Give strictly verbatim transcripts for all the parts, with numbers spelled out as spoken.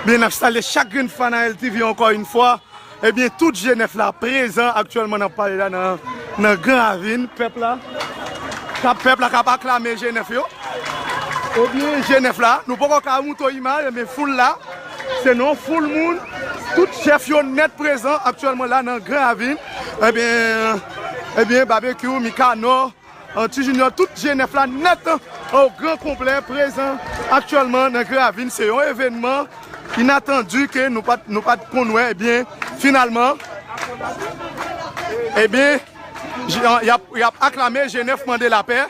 Byen, n ap salye chak grenn fan a L T V ankò yon fwa. Ebyen, tout G nèf la prezan aktyèlman, n ap pale la nan, nan Gran Ravin. Pèp la, k ap, pèp la k ap aklame G nèf yo. Ebyen, G nèf la, nou poko ka moute w imaj, ebyen, foul la, se yon foul moun. Tout chèf yo nèt prezan aktyèlman la nan Gran Ravin. Ebyen, ebyen, Babekyou, Mikanò, Ti Junior, tout G nèf la nèt o gran konplè prezan aktyèlman nan Gran Ravin. Se yon evènman inatandi ke nou pa t, nou pa t konn wè. Ebyen, finalman, ebyen, j-, y ap, y ap aklame G nèf mande lapè.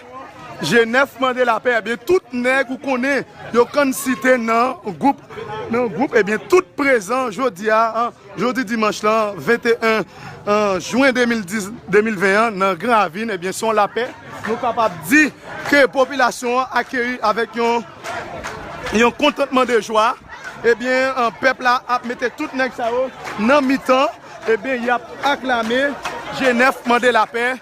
G nèf mande lapè. Ebyen, tout nèg ou konnen yo konn site nan gwoup, nan gwoup, ebyen, tout prezan jodi a, an, jodi dimanch lan, venteyen, an, jen de mil dis, de mil ven an, nan Gran Ravin, ebyen, se yon lapè. Nou kapab di ke popilasyon an akeyi avèk yon, yon kontantman de jwa. Ebyen, an, pèp la ap mete tout nèg sa yo nan mitan. Ebyen, y ap aklame G nèf mande lapè.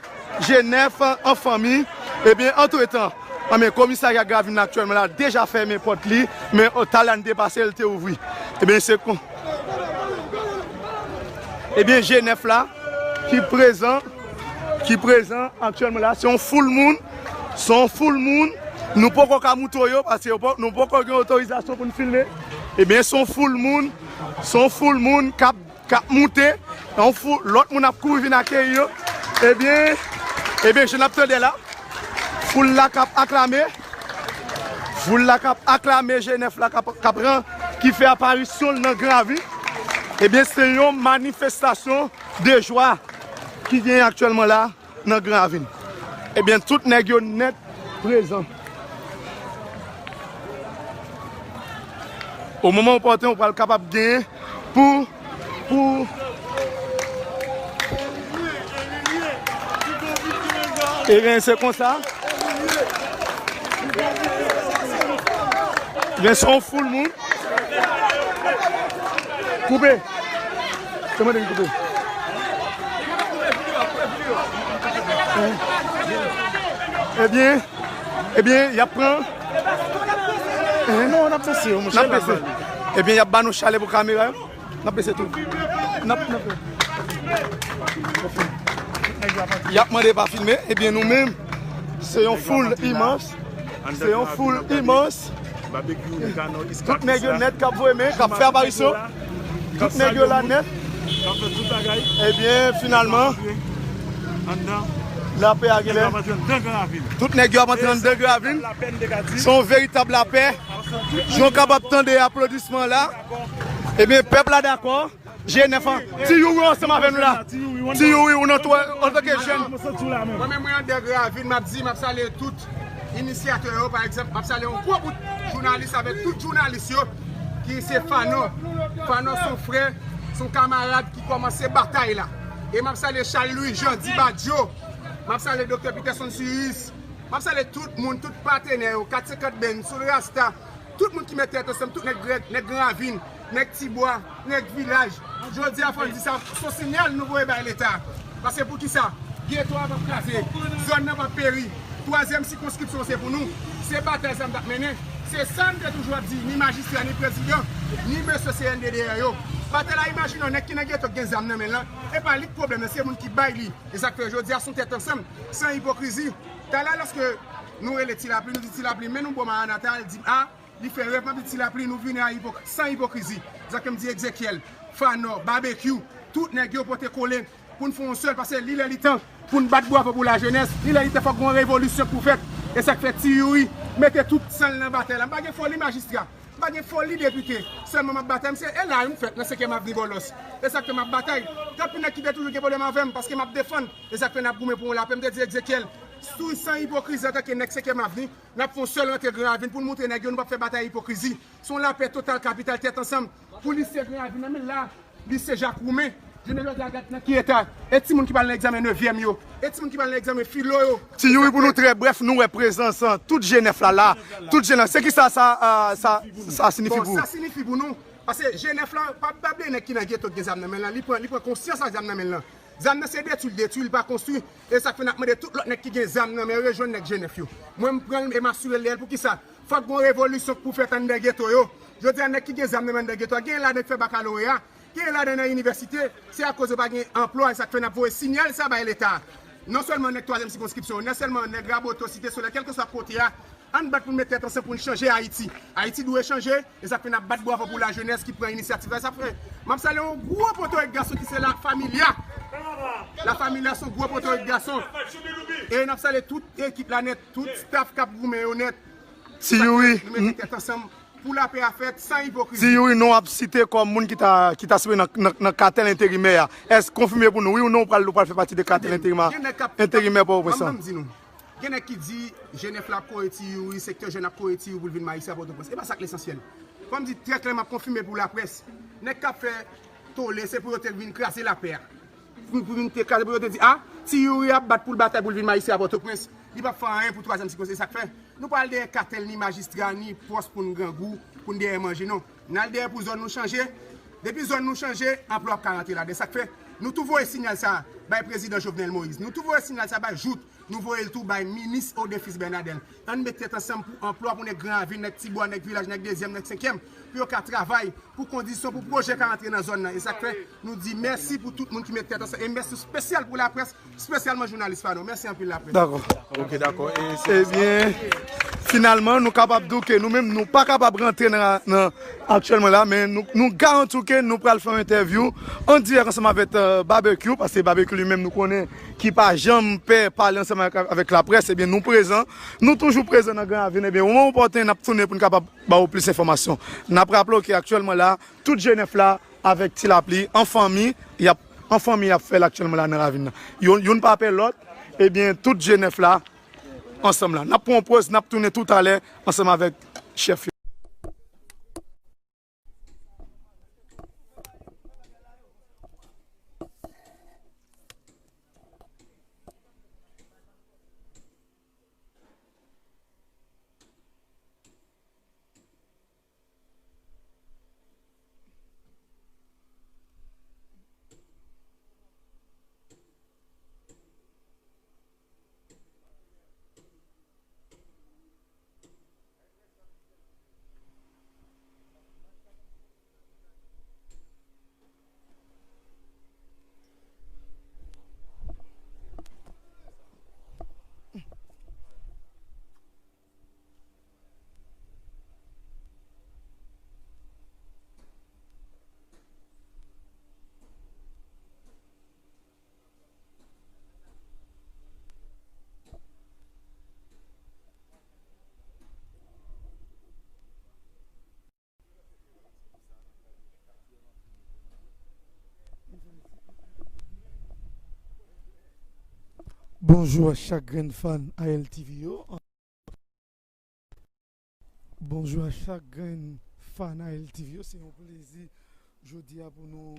G nèf an fanmi. Ebyen, antretan, anben, komisarya Gran Ravin aktyèlman la deja fèmen pòt li, men, o, talè n te pase, l te ouvri. Ebyen, se kon, ebyen, G nèf la ki prezan, ki prezan aktyèlman la. Se yon foul moun, se yon foul moun. Nou poko ka moute w yo, paske yo po-, nou poko gen otorizasyon pou n filme. Ebyen, se yon foul moun, se yon foul moun k ap k ap moute, yon foul, lòt moun ap kouri vin akeyi yo. Ebyen, ebyen, jan n ap tande la, foul la k ap aklame, foul la k ap aklame G nèf la k ap, k ap ran, ki fè aparisyon l nan Gran Ravin. Ebyen, se yon manifestasyon de jwa ki genyen aktyèlman la nan Gran Ravin. Ebyen, tout nèg yo nèt prezan. O moman opòten, ou pral kapab genyen pou, pou, ebyen, se konsa. Ebyen, se yon foul moun. Koupe. Kòman te koupe? Ebyen, ebyen, y ap pran. Non, n ap bese yo, monchè. N ap bese. Ebyen, y ap ba nou chalè pou kamera yo. N ap bese tou. N ap, n ap. Y ap mande pa filme. Ebyen, nou menm, se yon foul imans. Se yon foul imans. Tout nèg yo nèt k ap voye men, k ap fè aparisyon. Tout nèg yo la nèt. Ebyen, finalman, lapè a genlè. Tout nèg yo ap antre anndan Gran Ravin. Se yon veritab lapè. Jan w kapab tande aplodisman la. Ebyen, pèp la dakò. G nèf an. Ti Youri ansanm avè nou la. Ti Youri, ou nan tou, antanke jèn. Mwen menm, mwen anndan Gran Ravin, m ap di, m ap salye tout inisyatè yo, pa egzanp, m ap salye yon gwo bout jounalis avèk tout jounalis yo, ki se Fanò. Fanò se yon frè, se yon kamarad ki kòmanse batay la. E m ap salye Charles Louis, Jean Di Badio, m ap salye Doktè Peterson Sirius, m ap salye tout moun, tout patenè yo, kat senkant Band, Soul Rasta, tout moun ki met tèt ansanm, tout nèg, nèg Gran Ravin, nèg Tibwa, nèg vilaj. Jodi a, fò n di sa, se yon siyal nou voye bay Leta. Paske poukisa? Geto a p ap kraze, zòn nan p ap peri. Twazyèm sikonskripsyon se pou nou. Se batay sa n t ap mennen. Se sa n te toujou ap di, ni majistra, ni prezidan, ni mesye C N D D A yo. Batay la, imajine yon nèg ki nan geto k gen zam nan men l lan. E pa li k pwoblèm nan, se moun ki bay li. E sa k fè jodi a, se yon tèt ansanm, san ipokrizi. Talè, lòske nou rele Ti Lapli, nou di Ti Lapli, men nou bò Maranata, l di, a, li fè rèv, m ap di Ti Lapli, nou vini a ipok-, san ipokrizi. Sa ke m di Exekiel, Fanò, Babekyou, tout nèg yo pote kole pou n fè yon sèl, paske li lè li tan pou n bat bravo pou lajenès, li lè li tan fòk gon revolisyon pou fèt. E sa k fè Ti Youri mete tout san l nan batay la. M pa gen foli majistra, m pa gen foli depite, sèlman m ap batay, m se, e la wi m fèt nan senkyèm avni Bòlòs. E sa k fè m ap batay. Gen anpil nèg ki te toujou gen pwoblèm avè m, paske m ap defann. E sa k fè n ap goumen pou yon lapè, m te di Exekiel, sou san ipokrizi antanke nèg senkyèm avni, n ap fè yon sèl rantre Gran Ravin pou n montre nèg yo nou p ap fè batay ipokrizi. Se yon lapè total kapital tèt ansanm pou lisye Gran Ravin nan, men la, lisye Jak Woumen, jounen jodi a gad nan ki eta. E timoun ki pral nan egzamen nevyèm yo, e timoun ki pral nan egzamen filo yo. Ti Youri, pou nou trè brèf, nou wè prezans, an, tout G nèf la la, tout jèn la. Se ki sa, sa, a, sa, sa siyifi pou ou? Bon, sa siyifi pou nou, paske G nèf la, pa, pa bliye nèg ki nan geto k gen zam nan men l lan, li pran, li pran konsyans ak zam nan men l lan. Zam nan se detwi l detwi, l pa konstwi. E sa k fè n ap mande tout lòt nèg ki gen zam nan men yo rejwenn nèg G nèf yo. Mwen, m pran l e m asire l de l. Poukisa? Fòk gon revolisyon k pou fèt anndan geto yo. Jodi a, nèg ki gen zam nan men anndan geto a, genyen ladan k fè bakaloreya, genyen ladan nan inivèsite. Se akoz yo pa gen anplwa, e sa k fè n ap voye siyal sa bay Leta. Non sèlman nèg twazyèm sikonskripsyon, non sèlman nèg Raboto, Site Solèy, kèlkeswa kote a, ann bat pou n met tèt ansanm pou n chanje Ayiti. Ayiti dwe chanje, e sa k fè n ap bat bravo pou lajenès ki pran inisyativ la. Sa fè, m ap salye yon gwo potorik gason ki se La Familia. La Familia se yon gwo potorik gason. E n ap salye tout ekip la nèt, tout staff k ap goumen yo nèt. Ti Youri, nou mete tèt ansanm pou lapè a fèt san ipokrizi. Ti Youri, non ap site kòm moun ki ta, ki ta sipoze nan, nan, nan katèl enterimè a. Èske konfime pou nou, wi ou non, ou pral, ou pral fè pati de katèl enterimè, enterimè Pòtoprens lan? Ban m di nou, gen nèg ki di G nèf la ap kore Ti Youri, sektè jèn ap kore Ti Youri pou l vin majistra Pòtoprens. E pa sa k lesansyèl. Fò m di trè klè, m ap konfime pou laprès. Nèg k ap fè tole, se pou yo te vin kraze lapè a. Pou, pou vin te kraze, pou yo te di, a, Ti Youri ap bat pou l batay pou l vin majistra Pòtoprens. Li p ap fè anyen pou twazyèm sikonskripsyon. Sa k fè, nou pa al dèyè katèl, ni majistra, ni pòs pou n grangou, pou n dèyè manje, non. N al dèyè pou zòn nou chanje. Depi zòn nou chanje, anplwa ap ka rantre ladan. Sa k fè, nou tou voye siyal sa bay prezidan Jovenel Moïse. Nou tou voye siyal sa bay Jouthe. Nou voye l tou bay minis Odephus Bernadel. Ann met tèt ansanm pou anplwa pou nèg Gran Ravin, nèg Tibwa, nèg Vilaj, nèg Dezyèm, nèg Senkyèm, pou yo ka travay, pou kondisyon, pou pwojè ka rantre nan zòn nan. E sa k fè, nou di mèsi pou tout moun ki met tèt ansanm. E mèsi espesyal pou laprès, espesyalman jounalis pa nou. Mèsi anpil, laprès. Dakò. Ok, dakò. E se Ebyen, finalman, nou kapab di w ke nou menm, nou pa kapab rantre nan, nan aktyèlman la, men nou, nou garanti w ke nou pral fè yon entèvyou an dirèk ansanm avèk, euh, Barbecue, paske Barbecue li menm nou konnen ki pa janm pè pale ansanm avèk, avèk laprès, ebyen nou prezan, nou toujou prezan nan Gran Ravin, ebyen moman opòtèn n ap tounen pou n kapab ba w plis enfòmasyon. N ap raple w ke aktyèlman la, tout G nèf la avèk Ti Lapli an fanmi, y ap, an fanmi y ap fè l aktyèlman la nan ravin nan. Youn, youn pa pè lòt, ebyen tout G nèf la ansanm la. N ap pran yon poz, n ap tounen toutalè ansanm avèk chèf yo. Bonjou a chak grenn fan A L T V yo. Bonjou a chak grenn fan A L T V yo. Se yon plezi jodi a pou nou,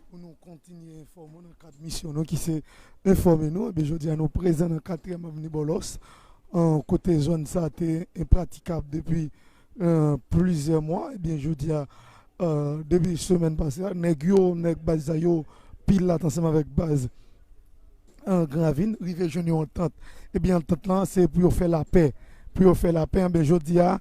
pou nou kontinye enfòme w nan kad misyon nou ki se enfòme nou. Ebyen, jodi a nou prezan nan katriyèm avni Bòlòs, an, kote zòn sa te enpratikab depi, euh, plizyè mwa. Ebyen, jodi a, euh, depi semèn pase a, nèg yo, nèg baz sa yo, Pilat ansanm avèk baz, euh, Gran Ravin, rive jwenn yon antant. Ebyen, antant lan, se pou yo fè lapè. Pou yo fè lapè, enben, jodi a,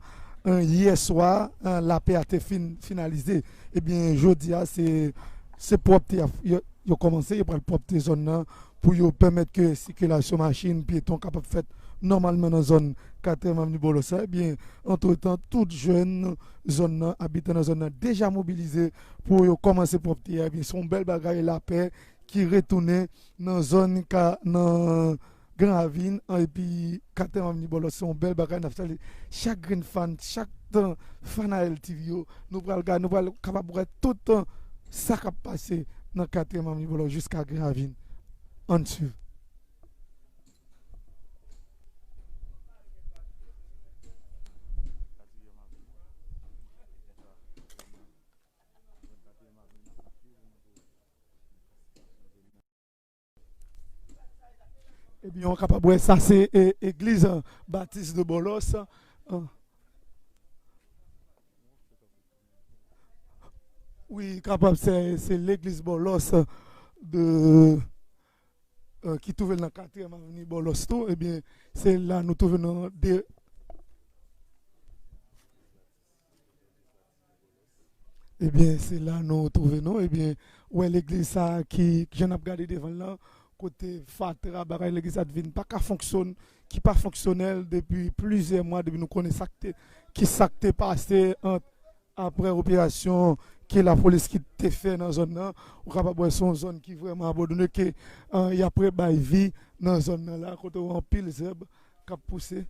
euh, yè swa, euh, lapè a te fin, finalize. Ebyen, jodi a, se, se pwòpte y ap, yo, yo kòmanse, yo pral pwòpte zòn nan, pou yo pèmèt ke sikilasyon machin, pyeton kapab fèt nòmalman nan zòn katriyèm avni Bòlòs la. Ebyen, antretan, tout jèn zòn nan, abitan nan zòn nan, deja mobilize pou yo kòmanse pwòpte a. Ebyen, se yon bèl bagay, lapè ki retounen nan zòn ka, nan Gran Ravin, an, epi katriyèm avni Bòlòs, se yon bèl bagay. N ap salye chak grenn fan, chak tan fan A L T V yo. Nou pral gade, nou pral kapab wè tout tan sa k ap pase nan katriyèm avni Bòlòs jiska Gran Ravin. Ann swiv. Ebyen, w kapab wè sa se, e, egliz, e, Batis de Bòlòs. E, wi, kapab se, se legliz Bòlòs, e, de, euh, ki twouve l nan katriyèm avni Bòlòs tou, ebyen, se la nou twouve nou de, ebyen, se la nou twouve nou, ebyen, wè legliz sa ki, jan n ap gade devan l lan, kote fatra, bagay legliz sa t vin pa ka fonksyone, ki pa fonksyonèl depi plizyè mwa, depi nou konnen sa k te, ki sa k te pase ant, apre operasyon ke lapolis ki te fè nan zòn nan, ou kapab wè se yon zòn ki vrèman abandone, ke, euh, y ap rebay vi nan zòn nan la, kote w anpil zèb k ap pouse.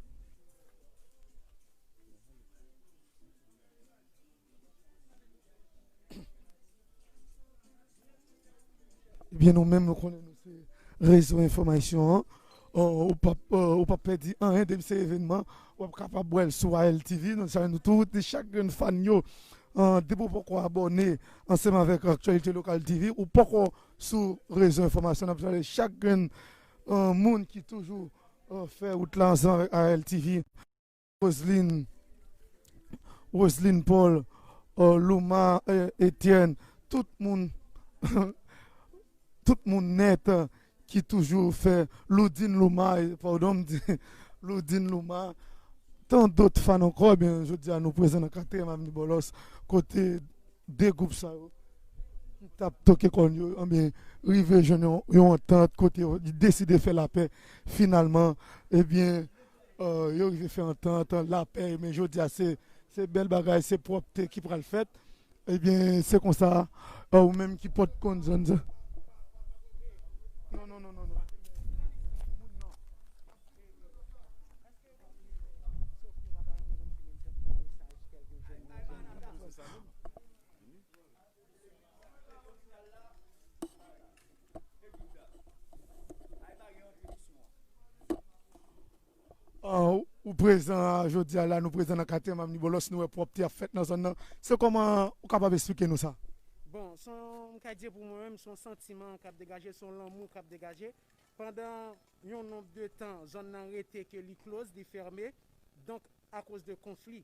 Ebyen, nou menm, nou konnen nou se rezo enfòmasyon an. Ou p ap, ou p ap pèdi anyen depi se evènman, w ap kapab wè l sou A L T V. Nou salye nou tout, chak grenn fan yo. Depi w poko abòne ansanm avèk Aktyalite Lokal T V, ou poko sou rezo enfòmasyon, n ap salye chak grenn moun ki toujou fè wout la ansanm avèk A L T V. Roseline, Roseline Paul, euh, Louma, euh, Etienne, tout moun, tout moun nèt, euh, ki toujou fè Loudine Louma, eh, padon, m di Loudine Louma, tan dòt fan ankò, ebyen, jodi a nou prezan nan katriyèm avni Bòlòs, kote de gwoup sa yo t ap toke kòn yo, ebyen, rive jwenn yon, yon antant kote yo deside fè lapè. Finalman, ebyen, euh, yo rive fè antant, lapè, men jodi a se, se bèl bagay, se pwòpte ki pral fèt. Ebyen, se konsa, euh, ou menm ki pòt konn zòn sa. Non, non, non, non, non. Ah, ou prezan, ah, jodi a la, nou prezan nan katriyèm avni Bòlòs, nou wè pwòpte ap fèt nan zòn nan. Se kòman ou kapab esplike nou sa? Bon, se yon, m ka di pou mwen menm, se yon santiman k ap degaje, se yon lanmou k ap degaje. Pandan yon nonb de tan, zòn nan rete ke li close, li fèmen. Donk, akoz de konfli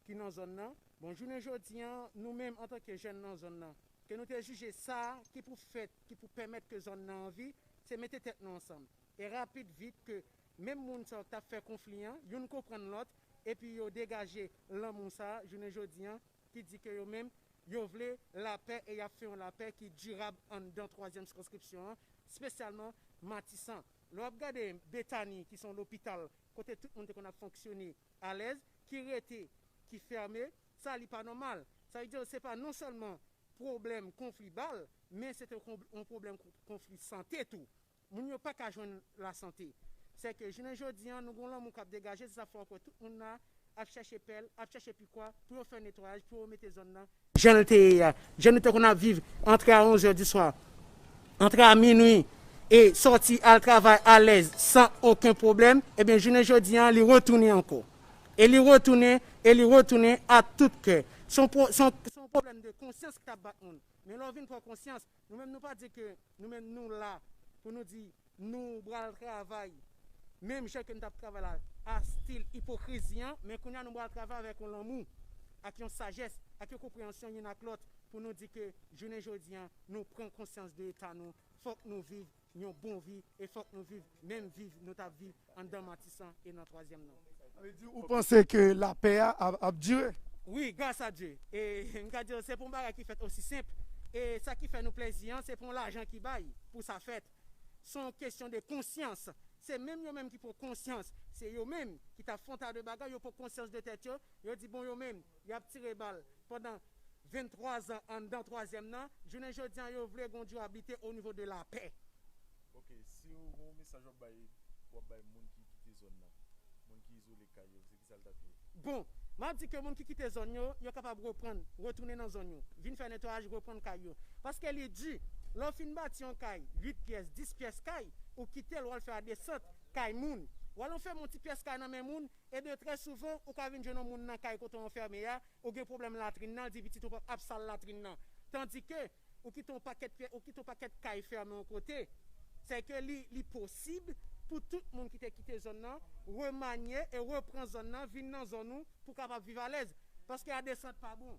ki nan zòn nan. Bon, jounen jodi a, nou menm antanke jèn nan zòn nan, ke nou te jije sa ki pou fèt, ki pou pèmèt ke zòn nan anvi, se mete tèt nou ansanm. E rapid vit ke menm moun sa yo k t ap fè konfli an, youn konprann lòt, epi yo degaje lanmou sa, jounen jodi a, ki di ke yo menm, yo vle lapè e y ap fè yon lapè ki dirab anndan twazyèm sikonskripsyon an, espesyalman Matisan. Lè w ap gade Betani, ki se yon lopital kote tout moun te konn ap fonksyone alèz, ki rete, ki fèmen, sa li pa nòmal. Sa vle di se pa non sèlman pwoblèm konfli bal, men se te kon-, yon pwoblèm konfli sante tou. Moun yo pa ka jwenn lasante. Se ke jounen jodi a, nou gen yon lanmou k ap degaje, se sa fè w kwè tout moun la ap chèche pèl, ap chèche pikwa pou yo fè netwayaj, pou yo mete zòn nan jan l te ye a. Jan nou te konn ap viv, antre a onz è di swa, antre a minwi, e sòti al travay alèz, san okenn pwoblèm, ebyen, jounen jodi a, li retounen ankò. E li retounen, e li retounen a tout kè. Se yon pwo-, se yon, se yon pwoblèm de konsyans ki t ap bat moun. Men lè w vin pran konsyans, nou menm nou pa di ke nou menm nou la pou nou di nou pral travay menm jan ke nou t ap travay la, a stil ipokrizi an, men kounye a nou pral travay avèk yon lanmou, ak yon sajès, ak yon konpreyansyon youn ak lòt, pou nou di ke jounen jodi a, nou pran konsyans de eta nou, fòk nou viv yon bon vi, e fòk nou viv menm viv nou t ap viv anndan Matisan e nan twazyèm nan. Sa vle di, ou panse ke lapè a ap, ap dire? Wi, gras a Dye. E m ka di w, se pa yon bagay ki fèt osi senp. E sa ki fè nou plezi an, se pa yon lajan ki bay pou sa fèt. Se yon kesyon de konsyans. Se menm yo menm ki pran konsyans. Se yo menm ki t ap fè yon ta de bagay, yo pran konsyans de tèt yo. Yo di, bon, yo menm, y ap tire bal pandan venntwa zan anndan twazyèm nan, jounen jodi a, yo vle gen yon dirablite o nivo de lapè. Ok, si w gen yon mesaj w ap bay, w ap bay moun ki kite zòn nan, moun ki izole kay yo, se ki sa l t ap ye? Bon, m ap di ke moun ki kite zòn yo, yo kapab reprann, retounen nan zòn yo, vin fè netwayaj, reprann kay yo. Paske li di, lè w fin bati yon kay, uit pyès, dis pyès kay, ou kite l, w al fè a desant kay moun. W al anfèmen yon ti pyès kay nan men moun, e de trè souvan, ou ka vin jwenn yon moun nan kay kote w anfèmen a, ou gen pwoblèm latrin nan, li di pitit ou pa ap sal latrin nan. Tandike, ou kite yon pakèt pyè-, ou kite yon pakèt kay fèmen yon kote, se ke li, li posib pou tout moun ki te kite zòn nan remanye e repran zòn nan, vin nan zòn ou pou kapab viv alèz. Paske a desant pa bon.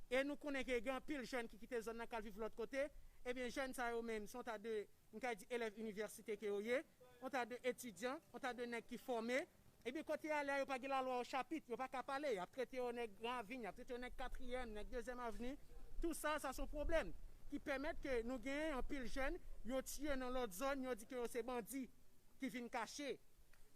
E nou konnen ke gen anpil jèn ki kite zòn nan k al viv lòt kote, Ebyen, jèn sa yo menm, se yon ta de, m ka di, elèv inivèsite ke yo ye, yon ta de etidyan, yon ta de nèg ki fòme. Ebyen, kote y ale a, yo pa gen lalwa o chapit, yo pa ka pale, y ap trete yo nèg Gran Ravin, y ap trete yo nèg Katriyèm, nèg Dezyèm Avni. Tou sa, sa se yon pwoblèm ki pèmèt ke nou genyen anpil jèn, yo tiye nan lòt zòn, yo di ke yo se bandi ki vin kache.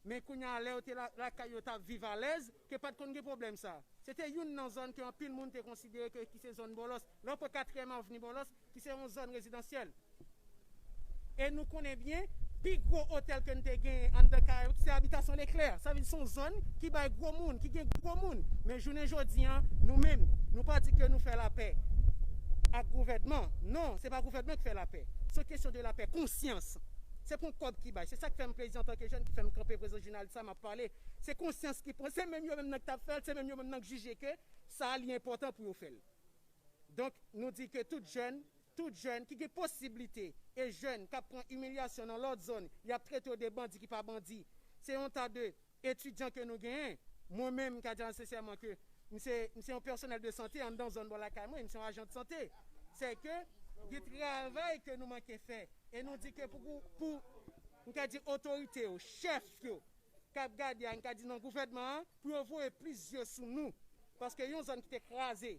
Men kounye a, lè yo te la, lakay yo t ap viv alèz, ke pa t konn gen pwoblèm sa. Se te youn nan zòn ke anpil moun te konsidere ke ki se zòn Bòlòs. Lè w pran Katriyèm Avni Bòlòs, ki se yon zòn rezidansyèl. E nou konnen byen, pi gwo otèl ke n te genyen anndan Karayib, se Habitation Leclerc. Sa vle di se yon zòn ki bay gwo moun, ki gen gwo moun. Men jounen jodi a, nou menm, nou pa di ke nou fè lapè ak gouvènman. Non, se pa gouvènman ki fè lapè. Se yon kesyon de lapè konsyans. Se pa yon kòb ki bay. Se sa k fè m plezi antanke jèn, ki fè m kanpe prezans jounalis la, m ap pale. Se konsyans ki pran. Se menm yo menm nan k t ap fè l, se menm yo menm nan k jije ke sa a li enpòtan pou yo fè l. Donk, nou di ke tout jèn, tout jèn ki gen posiblite e jèn k ap pran imilyasyon nan lòt zòn, y ap trete yo de bandi ki pa bandi. Se yon ta de etidyan ke nou genyen. Mwen menm, m ka di a sensèman ke m se, m se yon pèsonèl de sante anndan zòn bò lakay mwen, m se yon ajan de sante. Se ke gen travay ke nou manke fè. E nou di ke pou, pou, m ka di otorite yo, chèf yo, k ap gade a, m ka di nan gouvènman an, pou yo voye plis zye sou nou. Paske yon zòn ki te kraze,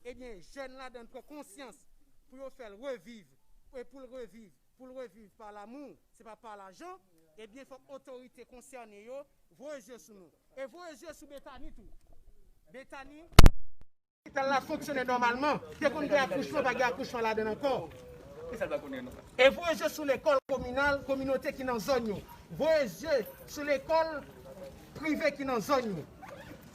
ebyen, jèn ladan l pran konsyans pou yo fè l reviv. E pou l reviv, pou l reviv pa lamou, se pa pa lajan, ebyen, fòk otorite konsène yo voye zye sou nou. E voye zye sou Betani tou. Betani, lopital la fonksyone nòmalman. Te konn gen akouchman, pa gen akouchman ladan l ankò. E voye zye sou lekòl kominal, kominote ki nan zòn yo. Voye zye sou lekòl prive ki nan zòn yo.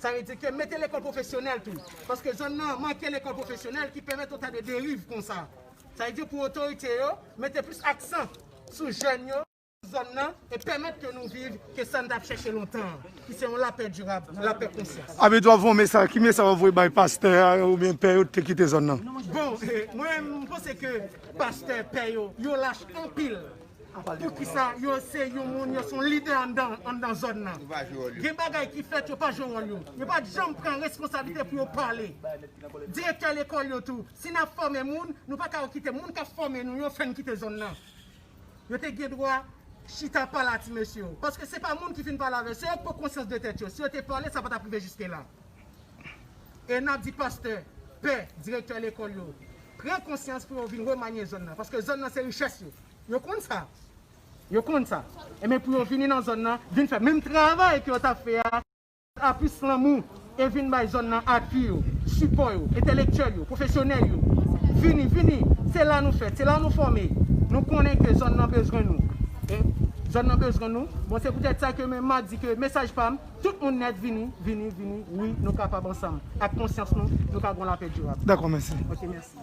Sa vle di ke mete lekòl pwofesyonèl tou. Paske zòn nan manke lekòl pwofesyonèl ki pèmèt yon ta de deriv konsa. Sa vle di pou otorite yo mete plis aksan sou jèn yo, zòn nan, e pèmèt ke nou viv ke sa n t ap chèche lontan an, ki se yon lapè dirab, lapè konsyans. Abedou ap voye mesaj, ki mesaj w ap voye bay pastè a oubyen pè yo te kite zòn nan? Bon, eh, mwen, m panse ke pastè, pè yo, yo lach anpil. Poukisa yo se yon moun, yo se yon lidè anndan, anndan zòn nan? Gen bagay ki fèt, yo pa jwe wòl yo. Yo pa t janm pran responsablite pou yo pale. Direktè lekòl yo tou. Si n ap fòme moun, nou pa ka kite moun k ap fòme nou yo fè n kite zòn nan. Yo te gen dwa chita pale a ti mesye yo. Paske se pa moun ki fin pale avè yo, se yo k pran konsyans de tèt yo. Si yo te pale, sa pa t ap rive jiske la. E n ap di pastè, pè, direktè lekòl yo, pran konsyans pou yo vin remanye zòn nan. Paske zòn nan se richès yo. Yo konn sa. Yo konn sa. Ebyen pou yo vini nan zòn nan, vin fè menm travay ke yo t ap fè a, a plis lanmou e vin bay zòn nan apui yo, sipò yo, entelektyèl yo, pwofesyonèl yo. Vini, vini. Se la nou fèt, se la nou fòme. Nou konnen ke zòn nan bezwen nou. E zòn nan bezwen nou. Bon, se poutèt sa ke men m a di ke mesaj pa m, tout moun nèt vini, vini, vini. Wi, nou kapab ansanm. Ak konsyans nou, nou ka gon lapè dirab. Dakò, mèsi. Ok, mèsi.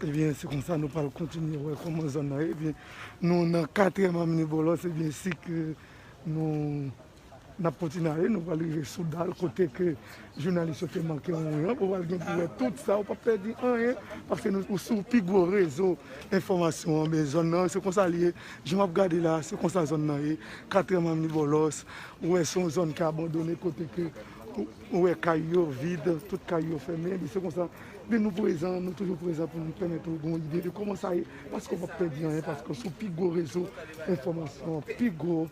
Ebyen, se konsa nou pral kontinye wè kòman zòn nan ye. Ebyen, nou nan katriyèm avni Bòlòs, ebyen, si ke nou, n ap kontinye ale, nou pral rive sou dal kote ke jounalis yo te manke yon ran, ou pral gen pou wè tout sa, ou p ap pèdi anyen, paske nou, ou sou pi gwo rezo enfòmasyon an, men zòn nan, se konsa l ye. Jan w ap gade la, se konsa zòn nan ye. Katriyèm avni Bòlòs, ou wè se yon zòn ki abandone kote ke ou, ou wè kay yo vid, tout kay yo fèmen, men se konsa. Men nou prezan, nou toujou prezan pou nou pèmèt ou gen yon ide de kòman sa ye, paske w p ap pèdi anyen, paske w sou pi gwo rezo enfòmasyon, pi gwo,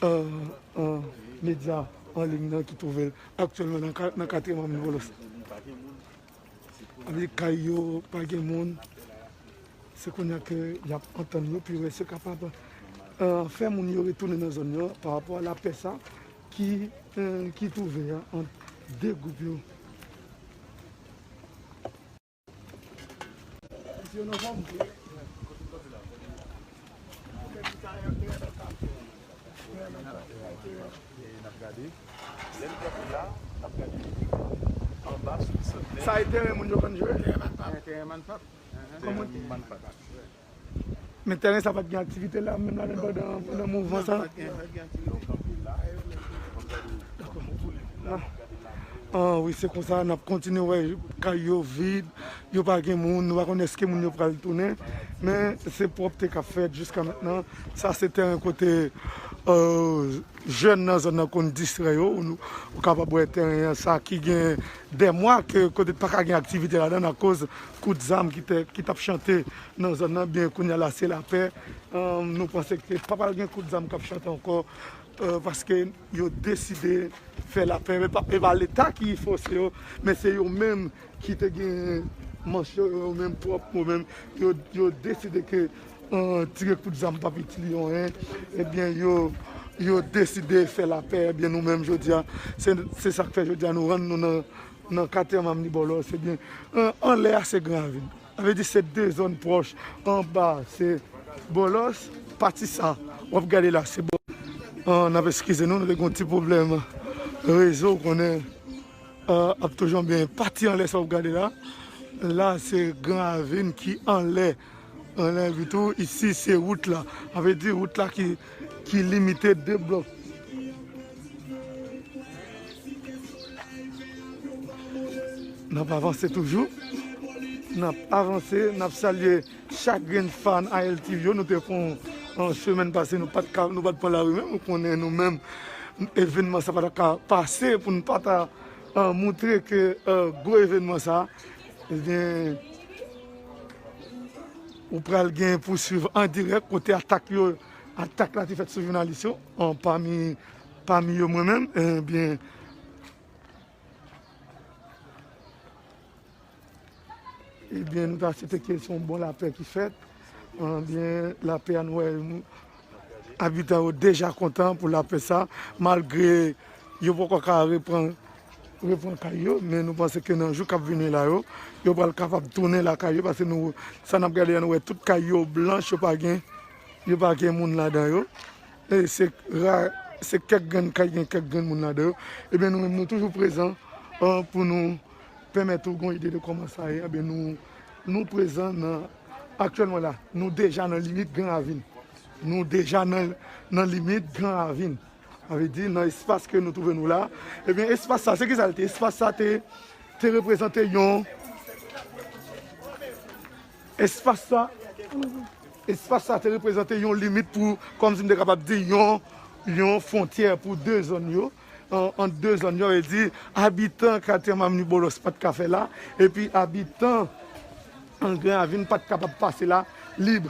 euh, euh, medya an liy nan ki twouve l aktyèlman nan ka-, nan katriyèm avni Bòlòs. Anpil kay yo pa gen moun. Se kounye a ke y ap antann yo, pou yo wè si yo kapab, euh, fè moun yo retounen nan zòn yo, pa rapò a lapè sa ki, euh, ki twouve a ant de gwoup yo. Sa e teren moun yo konn jwe? Teren Manpap. Kòman? Men teren sa pa t gen aktivite la, menm la, menm pandan, pandan mouvman sa? Dakò. La. An, wi, se konsa, n ap kontinye wè kay yo vid, yo pa gen moun, nou pa konn èske moun yo pral tounen, men se pwòpte k ap fèt jiska mentnan. Sa se teren kote, euh, jèn nan zòn nan konn distrè yo, ou, ou kapab wè teren an sa ki gen dè mwa ke kote pa ka gen aktivite ladan akoz kout zam ki te, ki t ap chante nan zòn nan, byen kounye a la se lapè. Euh, nou panse ke pa pral gen kout zam k ap chante ankò, euh, paske yo deside fè lapè. E pa, e pa Leta ki fòse yo, men se yo menm ki te gen manch yo, yo menm pwòp, yo menm, yo, yo deside ke, euh, tire kout zam p ap itil yo anyen. Ebyen, yo, yo deside fè lapè. Ebyen, nou menm, jodi a, se, se sa k fè jodi a nou rann nou nan, nan katye Mamni Bòlòs. Ebyen, an, anlè a, se Gran Ravin. Sa vle di se de zòn pwòch. Anba se Bòlòs, pati sa w ap gade la se Bò-, ah, n ap eskize nou, nou te gen yon ti pwoblèm rezo, w konnen, ah, ap toujou byen. Pati anlè sa w ap gade la, la se Gran Ravin ki anlè, anlè vitou. Isi se wout la, sa vle di wout la ki, ki limite de blòk. N ap avanse toujou. N ap avanse, n ap salye chak grenn fan A L T V yo. Nou te fè yon, yon semèn pase, nou pa t ka, nou pa t pran lari menm. Ou konnen nou menm, evènman sa pa ta ka pase pou n pa ta, eh, moutre ke, eh, gwo evènman sa, ebyen, ou pral gen pou swiv an dirèk kote atak yo, atak la te fèt sou jounalis yo, an, pami, pami yo mwen menm, ebyen, Ebyen, nou ta swete ke se yon bon lapè ki fèt. Ebyen, lapè a, nou wè, nou, abitan yo deja kontan pou lapè sa, malgre yo poko ka reprann, reprann kay yo, men nou panse ke nan jou k ap vini la yo, yo pral kapab tounen lakay yo, paske nou, sa n ap gade a, nou wè tout kay yo blanch, yo pa gen, yo pa gen moun ladan yo. E se ra, se kèk grenn kay gen kèk grenn moun ladan yo. Ebyen, nou menm, nou toujou prezan, eh, pou nou pèmèt ou gon ide de kòman sa ye. Ebyen, nou, nou prezan nan, aktyèlman la, nou deja nan limit Gran Ravin. Nou deja nan, nan limit Gran Ravin. Sa vle di, nan espas ke nou twouve nou la. Ebyen, espas sa, se ki sa l te? Espas sa te, te reprezante yon, espas sa, espas sa te reprezante yon limit pou, kòmsi m te kapab di, yon, yon fwontyè pou de zòn yo, an, ant de zòn yo, e di, abitan katye Mamni Bòlòs pa t ka fè la, epi abitan an Gran Ravin pa t kapab pase la lib.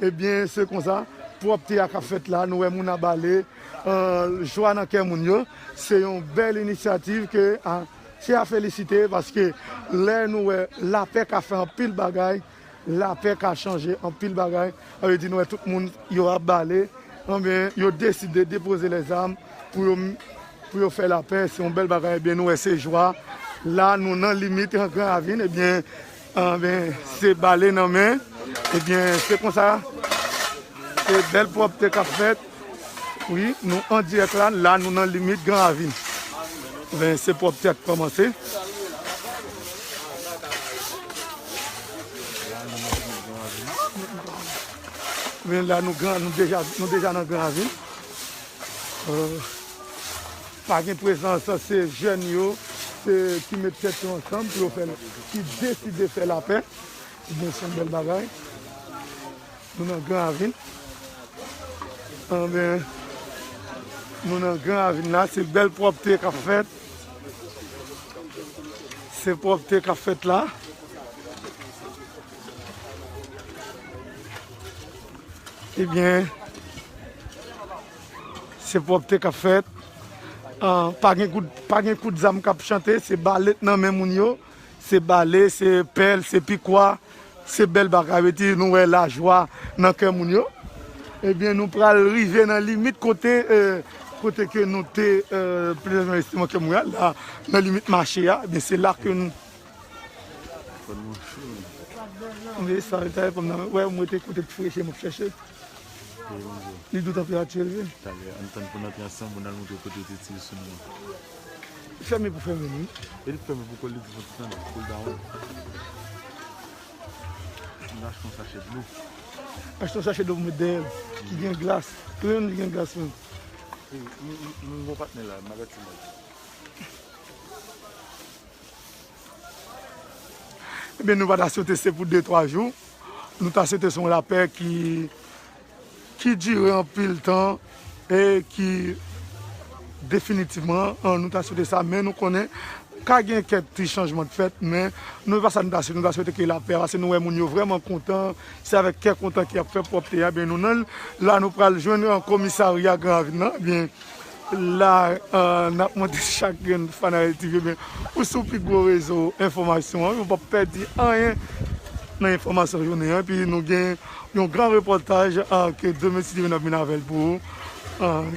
Ebyen, se konsa, pwòpte a k ap fèt la, nou wè moun ap bale, eh, jwa nan kè moun yo. Se yon bèl inisyativ ke, a, se a felisite, paske lè nou wè lapè ka fè anpil bagay, lapè ka chanje anpil bagay. Sa vle di nou wè tout moun yo ap bale, anben, yo deside depoze lèzam pou yo, pou yo fè lapè. Se yon bèl bagay. Ebyen, nou wè se jwa. La, nou nan limit an Gran Ravin. Ebyen, anben, se bale nan men. Ebyen, se konsa. Se bèl pwòpte k ap fèt. Wi, nou an dirèk la, la nou nan limit Gran Ravin. Ben, se pwòpte a k kòmanse. Ben, la nou gran, nou deja, nou deja nan Gran Ravin. Euh, pa gen prezans, se jèn yo, se ki met tèt yo ansanm pou yo fè, ki deside fè lapè. Ebyen, se yon bèl bagay. Nou nan Gran Ravin. Anben, nou nan Gran Ravin la, se bèl pwòpte k ap fèt. Se pwòpte k ap fèt la. Ebyen, se pwòpte k ap fèt. Ah, pa gen kout, pa gen kout zam k ap chante, se bale nan men moun yo. Se bale, se pèl, se pikwa, se bèl bagay. Vle di, nou wè lajwa nan kè moun yo. Ebyen, nou pral rive nan limit kote, eh, kote ke nou te, eh, prezan estiman kè moun yo la, nan limit mache a. Ebyen, se la ke nou. Fò nou cho. Men sa, sa e pòm nan. Wè, mwen te kote k freche, mwen ap chèche. Li dou tanperati elve. Talè, ann tann pou n antre ansanm, pou n al montre kote yo te tire sou nou an. Fèmen pou fèmen, wi. E li fèmen pou kò l, li di pou ti tan, pou l dawon. M achte yon sachè dlo. Achte yon sachè dlo pou met dèyè l, ki gen glas. Tou youn li gen glas menm. Wi, m, m, m gon patnè la, m avèti mwen. Ebyen, nou pa ta swete se pou de twa jou. Nou ta swete se yon lapè ki, ki dire anpil tan e ki definitivman, an, nou ta swete sa, men nou konnen ka gen kèk ti chanjman k fèt, men nou pa sa nou ta swete, nou ta swete ke lapè, paske nou wè moun yo vrèman kontan, se avèk kè kontan ki ap fè pwòpte a, ebyen nou nan, la nou pral jwenn, an, komisarya Gran Ravin nan, ebyen, la, euh, n ap montre chak grenn Fanayèl T V, men ou sou pi gwo rezo enfòmasyon an, wi, ou p ap pèdi anyen nan enfòmasyon jounen an. Epi nou gen yon gran repòtaj, euh, ke demen, si Dye vle, n ap vin avè l pou ou. Euh,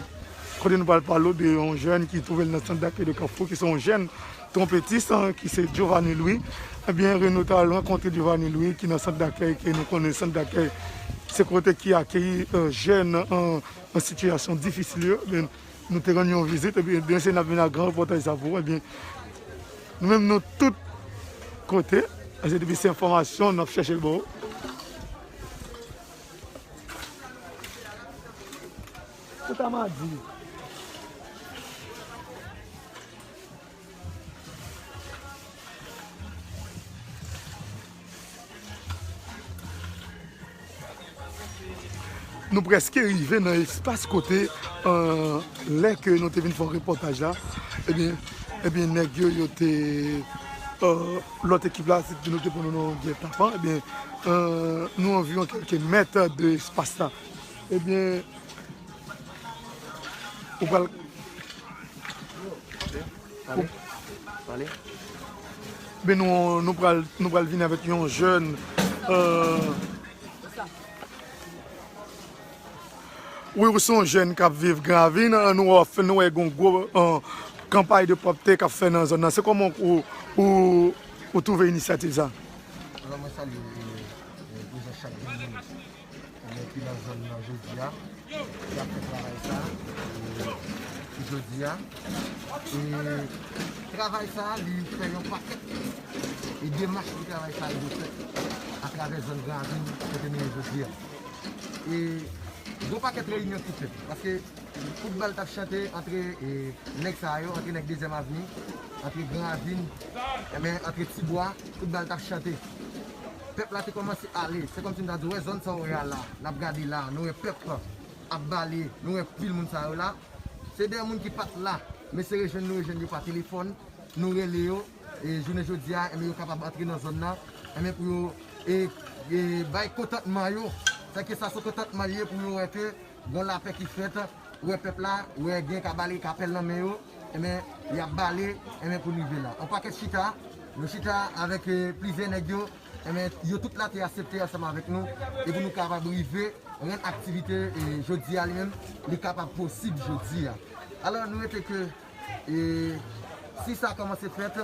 kote nou pral pale w de yon jèn ki twouve l nan sant dakèy de Kafou, ki se yon jèn twonpetis, euh, ki se Giovanni Louis. Ebyen, nou t al rankontre Giovanni Louis, ki nan sant dakèy, ke nou konnen sant dakèy se kote ki akeyi, euh, jèn, euh, an sitiyasyon difisil yo, ebyen, nou te rann yon vizit, ebyen, byen se n ap vin ak gran repòtaj sa pou ou, ebyen, nou menm nou tout kote, se depi se enfòmasyon n ap chèche l ba ou. Kouta madi. Nou prèske rive nan espas kote, euh, lè ke nou te vin fè yon repòtaj la, ebyen, ebyen, nèg yo, yo te, euh, lòt ekip la, se nou te pran nan yon gètapan, ebyen, euh, nou anviwon kèlke mèt de espas la. Ebyen, ou pral Pale. Pale. Ben nou, nou pral, nou pral vin avèk yon jèn, euh, wi, ou se yon jèn k ap viv Gran Ravin, euh, nou wè, nou wè gen yon gwo, euh, kanpay de pwòpte k ap fè nan zòn nan. Se kòman ou, ou, ou twouve inisyativ sa? Alò, mwen salye, euh, euh, prezans chak grenn moun. Ebyen, ki nan zòn nan jodi a, ki ap fè travay sa, e, jodi a. E travay sa, li fè yon pakèt, e demach pou travay sa rive fèt atravè zòn Gran Ravin kote nou ye jodi a. E gon pakèt reyinyon ki fèt, paske kout bal t ap chante antre, e, nèg sa yo, antre nèg Dezyèm Avni, antre Gran Ravin, enben, antre Tibwa, kout bal t ap chante. Pèp la te kòmanse ale. Se kòmsi m ta di, w wè zòn sa w wè a la, n ap gade la, nou wè pèp ap bale, nou wè pil moun sa yo la. Se de moun ki pa t la, men se rejwenn nou rejwenn yo pa telefòn, nou rele yo, e jounen jodi a, enben yo kapab antre nan zòn nan, enben pou yo, e, e bay kontantman yo. Sèke sa se kontantman l ye pou yo wè ke gon lapè ki fèt, ou wè pèp la, ou wè gen ka bale, ka pèl nan men yo, enben, y ap bale, enben, pou n rive la. On pakèt chita, nou chita avèk, eh, plizyè nèg yo, enben, yo tout la te aksepte ansanm avèk nou, e pou nou kapab rive rann aktivite, eh, jodi a li menm, li kapab posib jodi a. Alò, nou rete ke E si sa kòmanse fèt,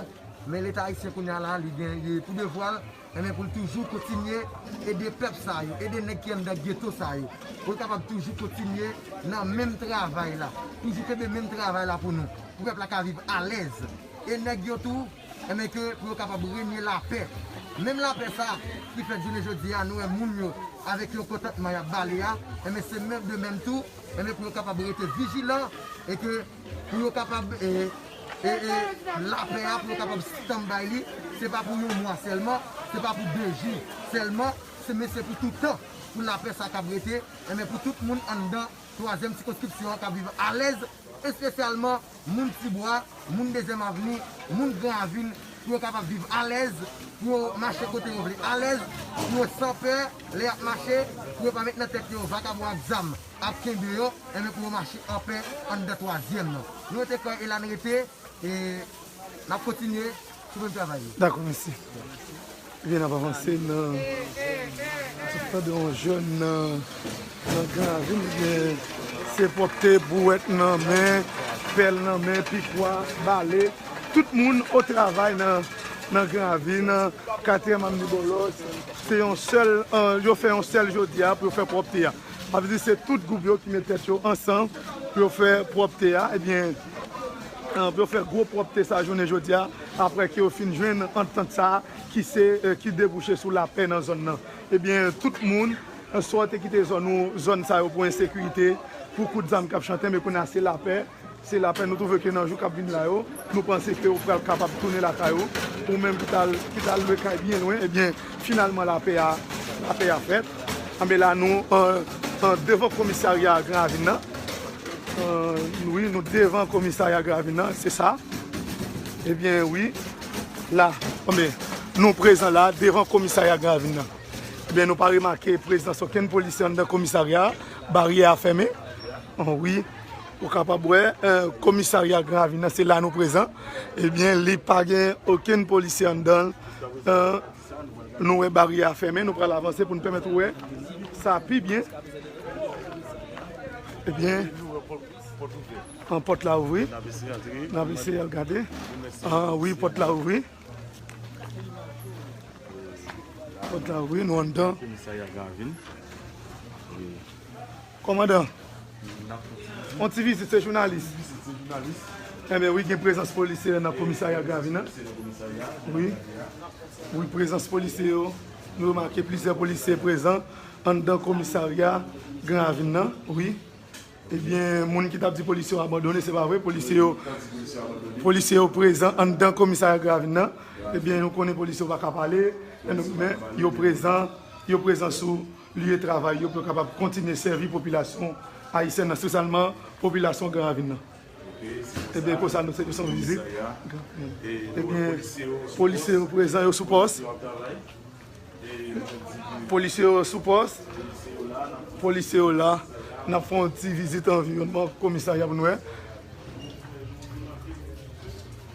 men Leta ayisyen kounye a la, li gen, li pou devwa l, enben, pou l toujou kontinye ede pèp sa yo, ede nèg ki anndan geto sa yo, pou yo kapab toujou kontinye nan menm travay la, toujou kenbe menm travay la pou nou, pou pèp la ka viv alèz. E nèg yo tou, enben, ke pou yo kapab renye lapè. Menm lapè sa ki fèt jounen jodi a, nou wè moun yo avèk yon kontantman y ap bale a, enben, se menm de menm tou, enben, pou yo kapab rete vijilan e ke pou yo kapab, e, e, e, lapè a, pou yo kapab stand by li, se pa pou yon mwa sèlman, se pa pou de jou sèlman, se, men se pou tout tan, pou lapè sa kab rete, enben, pou tout moun anndan twazyèm sikonskripsyon an ka viv alèz, espesyalman moun Tibwa, moun Dezyèm Avni, moun Gran Ravin, pou yo kapab viv alèz, pou yo mache kote yo vle alèz, pou yo san pè, lè y ap mache, pou yo pa met nan tèt yo vakabon ak zam ap kenbe yo, enben pou yo mache anpè anndan twazyèm nan. Nou rete kòy e la n rete, e n ap kontinye sou menm travay yo. Dakò, mèsi. Ebyen, n ap avanse nan, tande yon jèn nan, nan Gran Ravin, ebyen, se pwòpte, bouwèt nan men, pèl nan men, pikwa, bale, tout moun o travay nan, nan Gran Ravin, nan katriyèm Avni Bòlòs, se yon sèl, eh, yo fè yon sèl jodi a pou yo fè pwòpte a. Sa vle di se tout gwoup yo ki met tèt yo ansanm pou yo fè pwòpte a, ebyen, eh, pou yo fè gwo pwòpte sa jounen jodi a, apre ke yo fin jwenn antant sa a ki se, eh, ki debouche sou lapè nan zòn nan. Ebyen, tout moun, eh, swa w te kite zòn ou, zòn sa yo pou ensekirite, pou kout zam k ap chante, men kounye a se lapè, Se lapè nou twouve ke nan jou k ap vin la yo, nou panse ke yo pral kapab tounen lakay yo. Ou menm ki t al, ki t al lwe kay byen lwen, ebyen, finalman lapè a, lapè a fèt. Anben la nou, an, an devan komisarya Gran Ravin nan. An, wi, nou devan komisarya Gran Ravin nan, se sa. Ebyen, wi, la, anben, nou prezan la, devan komisarya Gran Ravin nan. Ebyen, nou pa remake prezans okenn polisye anndan komisarya a, baryè a fèmen. An, wi. Ou kapab wè, eh, komisarya Gran Ravin nan, se la nou prezan. Ebyen, li pa gen okenn polisye anndan l. Eh, nou wè baryè a fèmen, nou pral avanse pou n pèmèt ou wè sa pi byen. Ebyen, an pòt la ouvri. N ap eseye al gade. An, wi, pòt la ouvri. Pòt la ouvri, nou anndan. Komisarya Gran Ravin. Kòmandan, on ti vizit, se jounalis. Enben wi, gen prezans polisye nan komisarya Gran Ravin nan. Wi. Wi, prezans polisye yo. Nou remake plizyè polisye prezan anndan komisarya Gran Ravin nan. Wi. Ebyen, moun ki t ap di polisye yo abandone, se pa vre. Polisye yo, polisye yo prezan anndan komisarya Gran Ravin nan. Ebyen, nou konnen polisye yo pa ka pale, men yo prezan, yo prezan sou lye travay yo pou yo kapab kontinye sèvi popilasyon ayisyèn nan, espesyalman popilasyon Gran Ravin nan. Ebyen, konsa nou se, se yon vizit. Ebyen, polisye yo prezan, yo sou pòs. Polisye yo sou pòs. Polisye yo la. N ap fè yon ti vizit anviwònman komisarya pou nou wè.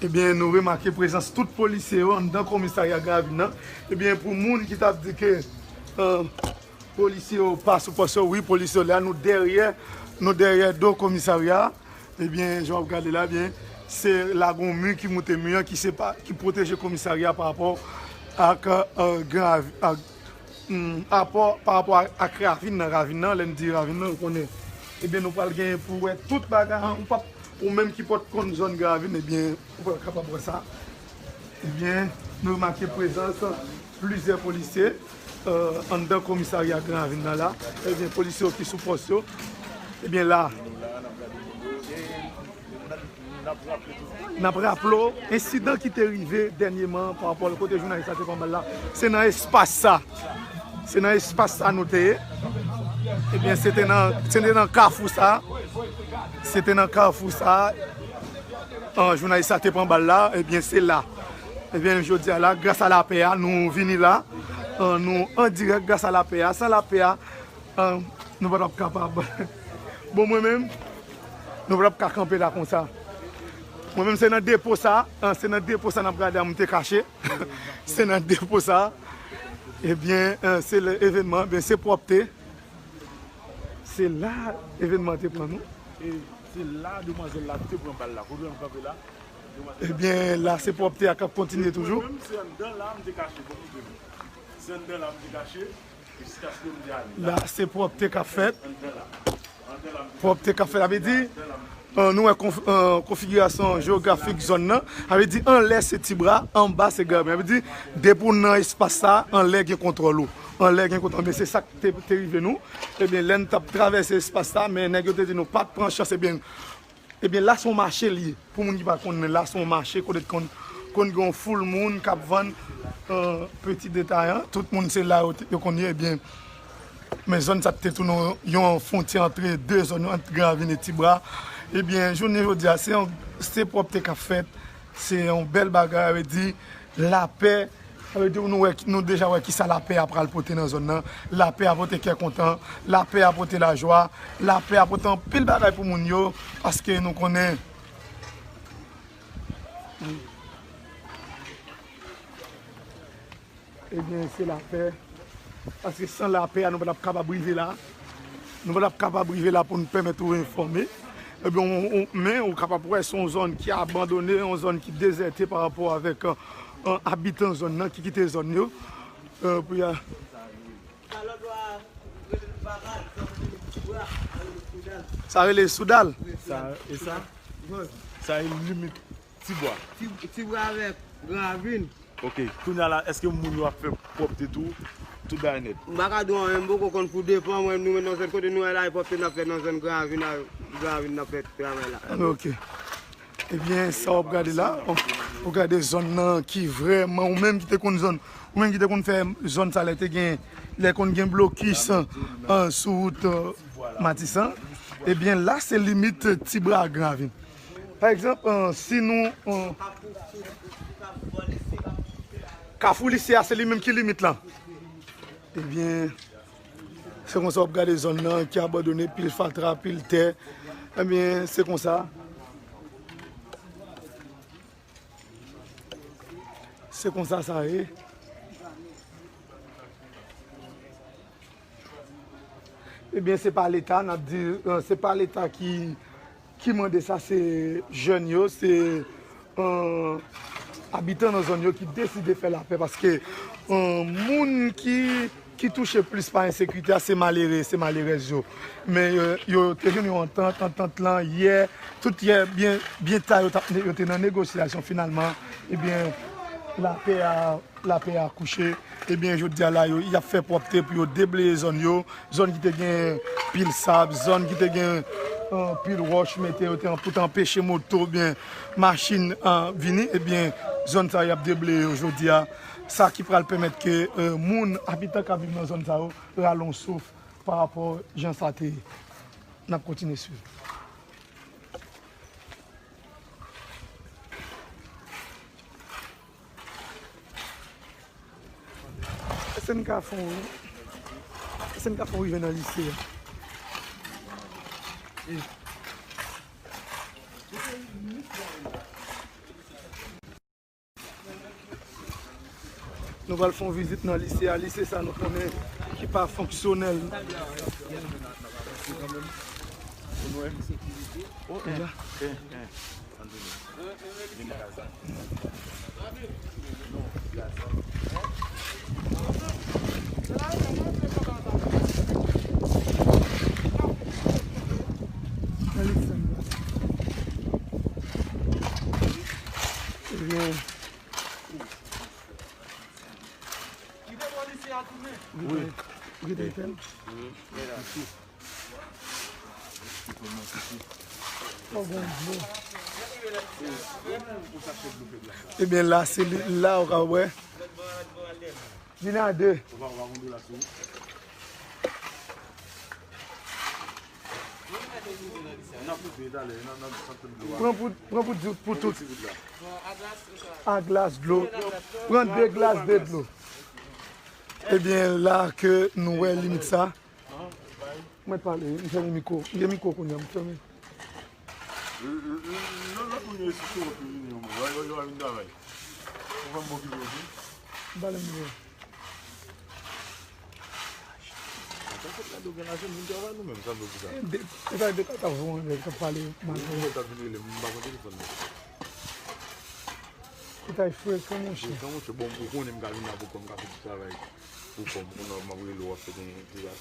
Ebyen, nou remake prezans tout polisye yo anndan komisarya Gran Ravin nan. Ebyen, pou moun ki t ap di ke, eh, polisye yo pa sou pòs yo, wi, polisye yo la, nou dèyè, nou dèyè do komisarya a. Ebyen, jan w ap gade la, ebyen, se la gen yon mi ki moute, mi an ki sepa, ki pwoteje komisarya pa rapò ak, eh, Gran Ravin, ak, hmm, apò, pa rapò ak, ak ravin nan, ravin nan, lè n di ravin nan, ou konnen. Ebyen, nou pral gen pou wè tout bagay, ou p ap, ou menm ki pa t konn zòn Gran Ravin, ebyen, ou pral kapab wè sa. Ebyen, nou remake prezans plizyè polisye, eh, anndan komisarya Gran Ravin nan la. Ebyen, polisye yo ki sou pòs yo. Ebyen, la, n ap raple w ensidan ki te rive dènyèman pa rapò kote jounalis la te pran bal la. Se nan espas sa. Se nan espas sa nou te ye. Ebyen, se te nan, se te nan kafou sa. Se te nan kafou sa. An, jounalis la te pran bal la, ebyen, se la. Ebyen, jodi a la, gras a lapè a, nou vini la. An, nou an dirèk gras a lapè a. San lapè a, an, nou pa t ap kapab. Bon, mwen menm, nou pa t ap ka kanpe la konsa. Mwen menm, se nan depo sa, an, se nan depo sa n ap gade a m te kache. Se nan depo sa. Ebyen, an, se lè evènman, ebyen, se pwòpte. Se la evènman te pran nou. E se la demwazèl la te pran bal la. Kote nou kanpe la, demwazèl la. Ebyen, la se pwòpte a k ap kontinye toujou. Mwen menm, se anndan la m te kache, bon, mwen menm. Se anndan la m te kache, jiskaske m te ale. La, se pwòpte k ap fèt. Anndan la. Anndan la m te kache. Pwòpte k ap fèt, sa vle di, eh, nou wè konf-, eh, konfigirasyon jewografik zòn nan. Sa vle di, anlè se Ti Bra, anba se Gran Ravin. Sa vle di, depi w nan espas sa, anlè gen kontwòl ou. Anlè gen kontwòl. Men se sa k te, te rive nou. Ebyen, lè n t ap travèse espas sa, men nèg yo te di nou pa t pran chans, ebyen, ebyen, la se yon mache li ye. Pou moun ki pa konnen, la se yon mache kote t konn, konn gen yon foul moun k ap vann, eh, peti detayan. Tout moun se la yo, yo konn ye, ebyen. Men zòn sa te tounen yon, yon fwontyè ant de zòn yo, ant Gran Ravin e Ti Bra. Ebyen, jounen jodi a, se yon, se pwòpte k ap fèt. Se yon bèl bagay, sa vle di, lapè, sa vle di nou wè, nou deja wè kisa lapè a pral pote nan zòn nan. Lapè a pote kè kontan, lapè a pote lajwa, lapè a pote anpil bagay pou moun yo, paske nou konnen. Ebyen, se lapè. Paske san lapè a, nou pa t ap kapab rive la. Nou pa t ap kapab rive la pou n pèmèt ou enfòme. Ebyen, ou, ou, men ou kapab wè se yon zòn ki abandone, yon zòn ki dezète pa rapò avèk, eh, eh, abitan zòn nan ki kite zòn yo, eh, pou y a. Sa rele Soudal. Sa, e sa? Sa e limit Ti Bwa. Ti, Ti Bwa avèk Gran Ravin. Ok, kounye a la, èske moun yo ap fè pwòpte tou? Tout bagay nèt. M pa ka di w anyen, m poko konn pou depan mwen, nou menm nan zòn kote nou ye la, e pwòpte n ap fè nan zòn Gran Ravin la, Gran Ravin n ap fè travay la. Ok. Ebyen, sa w ap gade la, w ap gade zòn nan ki vrèman, ou menm ki te konn zòn, ou menm ki te konn fè zòn sa lè te gen, lè konn gen blokis, an, sou wout, an, Matisan, ebyen, la se limit ti bra Gran Ravin. Pa egzanp, an, si nou, an, Kafou Lise a, se li menm ki limit la. Ebyen, se konsa w ap gade zòn nan ki abandone, pil fatra, pil tè. Ebyen, se konsa. Se konsa sa ye. Ebyen, se pa Leta, n ap di, euh, se pa Leta ki, ki mande sa, se jèn yo, se, euh, abitan nan zòn yo ki deside fè lapè, paske, euh, moun ki, ki touche plis pa ensekirite a, se malere, se malerèz yo. Men, euh, yo te jwenn yon antant, antant lan, yè, tout yè, byen, byen ta yo t ap ne-, yo te nan negosyasyon, finalman, ebyen, lapè a lapè a kouche, ebyen, jodi a la, yo, y ap fè pwòpte pou yo debleye zòn yo, zòn ki te gen pil sab, zòn ki te gen, euh, pil wòch mete, yo te an-, pou te anpeche moto oubyen machin, euh, vini, ebyen, zòn sa yo, y ap debleye yo jodi a. Sa ki pral pèmèt ke, euh, moun, abitan k ap viv nan zòn sa yo, rale yon souf pa rapò jan sa te ye. N ap kontinye swiv. Èske n ka fè yon, èske n ka fè yon rive nan lise a? Nou pral fè yon vizit nan lise a. Lise sa nou konnen ki pa fonksyonèl. Deja. Ebyen, ebyen, la, se li, la, ou ka wè. Vin a de. Pran pou, pran pou di, pou tout. A glas dlo. Pran de glas de dlo. Ebyen, la ke nou wè limit sa. Mwen pale, m fèmen mikwo. M gen mikwo kounye a, m fèmen. Lòt moun yo isi sou wòt yo vini yon moun. Yo, yo, yo vin travay. Ou fè m bon figi osi. M pale m bon. Sa fèt la, yo gen lajan, moun travay nou menm, sa vle di sa. E de, e sa de kaka vou, anlè, k ap pale mal. Moun mwen t ap vin rele m, m pa pran telefòn nan. Ou ta frekan, monchè. Frekan, monchè. Bon, ou konnen m ka vin la pou kò m, m ka fè ti travay pou kò m. Kounye a, m ap rele w, w ap fè gen ti bagay.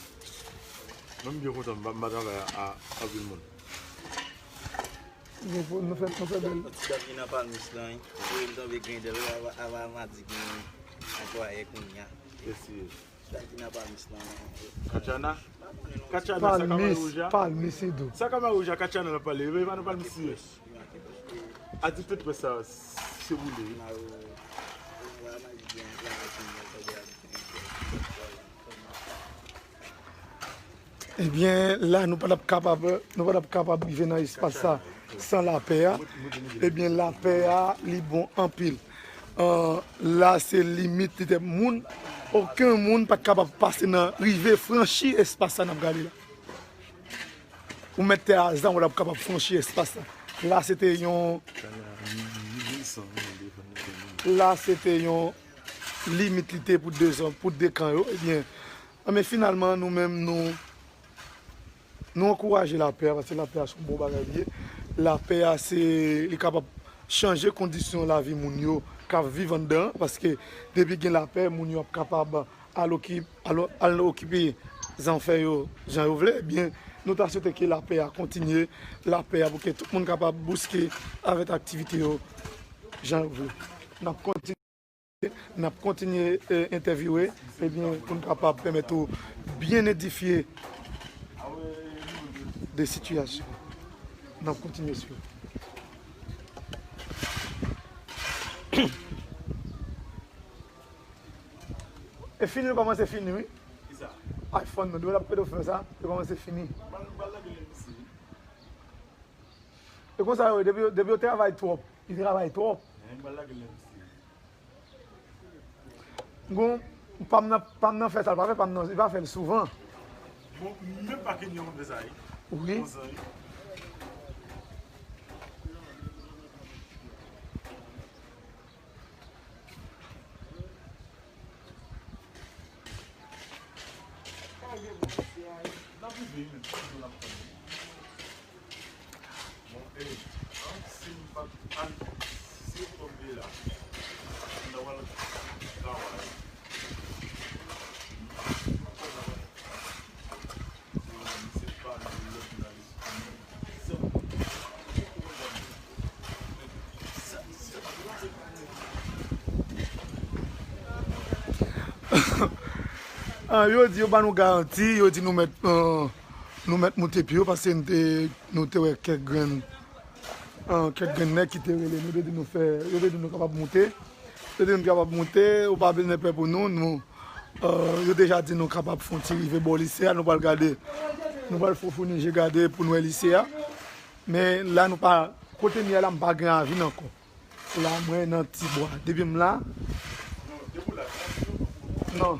Mwen, m byen kontan, m pa, m pa travay a, a, anpil moun. Nou fè, nou fè bèl. Ti dat ki nan palmis lan, wi. Wi, m tonbe grendèl, wi, ava, ava madi gen anplwaye kounye a. Mèsi. Ti dat ki nan palmis lan, wi. Katchana? Katchana, sa kamay wouj la? Palmis, palmis, Edo. Sa kamay wouj la, Katchana nan pale, e pa nan palmis li ye. Ati tèt pwès sa, se boule, wi. Ebyen, la, nou pa t ap kapab, nou pa t ap kapab rive nan espas sa san lapè a. Ebyen, lapè a, li bon anpil. An, la, se limit, li te moun, okenn moun pa t kapab pase nan, rive franchi espas sa n ap gade la. Ou mèt tè a zam, ou t ap kapab franchi espas la. La, se te yon, la, se te yon limit li te pou de zòn, pou de kan yo. Ebyen, men finalman, nou menm, nou, nou ankouraje lapè a, paske lapè a se yon bon bagay li ye. Lapè a, se, li kapab chanje kondisyon lavi moun yo k ap viv anndan an, paske depi gen lapè, moun yo ap kapab al oki-, al, al okipe zanfè yo jan yo vle, ebyen, nou ta swete ke lapè a kontinye, lapè a pou ke tout moun kapab bouske avèk aktivite yo jan yo vle. N ap kontinye. N ap kontinye, eh, entèvyouwe, ebyen, pou n kapab pèmèt ou byen edifye de sitiyasyon. N ap kontinye swiv. E fini, nou kòmanse fini, wi. Kisa? iPhone nou, depi l ap pede fè sa, yo kòmanse fini. Ban, ban lage l isi. E konsa yo, depi, depi yo travay twòp, li travay twòp. Men ban lage l isi. Gon, pa m nan, pa m nan fè sa, l pa fè pa m nan, li pa fè l souvan. Bon, menm pa Kenyon konn fè sa, wi. Wi. Konsa, wi. Ah, yo di yo ba nou garanti, yo di nou mèt, ah, nou mèt moute pi wo, paske nou te, nou te wè kèk grenn, ah, kèk grenn nèg ki te rele nou, yo te di nou fè, yo te di nou kapab moute, yo te di nou kapab moute, yo pa bezwen pè pou nou, nou, ah, yo deja di nou kapab fè yon ti rive bò lise a, nou pral gade, nou pral foufoune je gade pou n wè lise a. Men la nou pa, kote m ye la m pa Gran Ravin ankò. La mwen nan Tibwa. Depi m la. Non.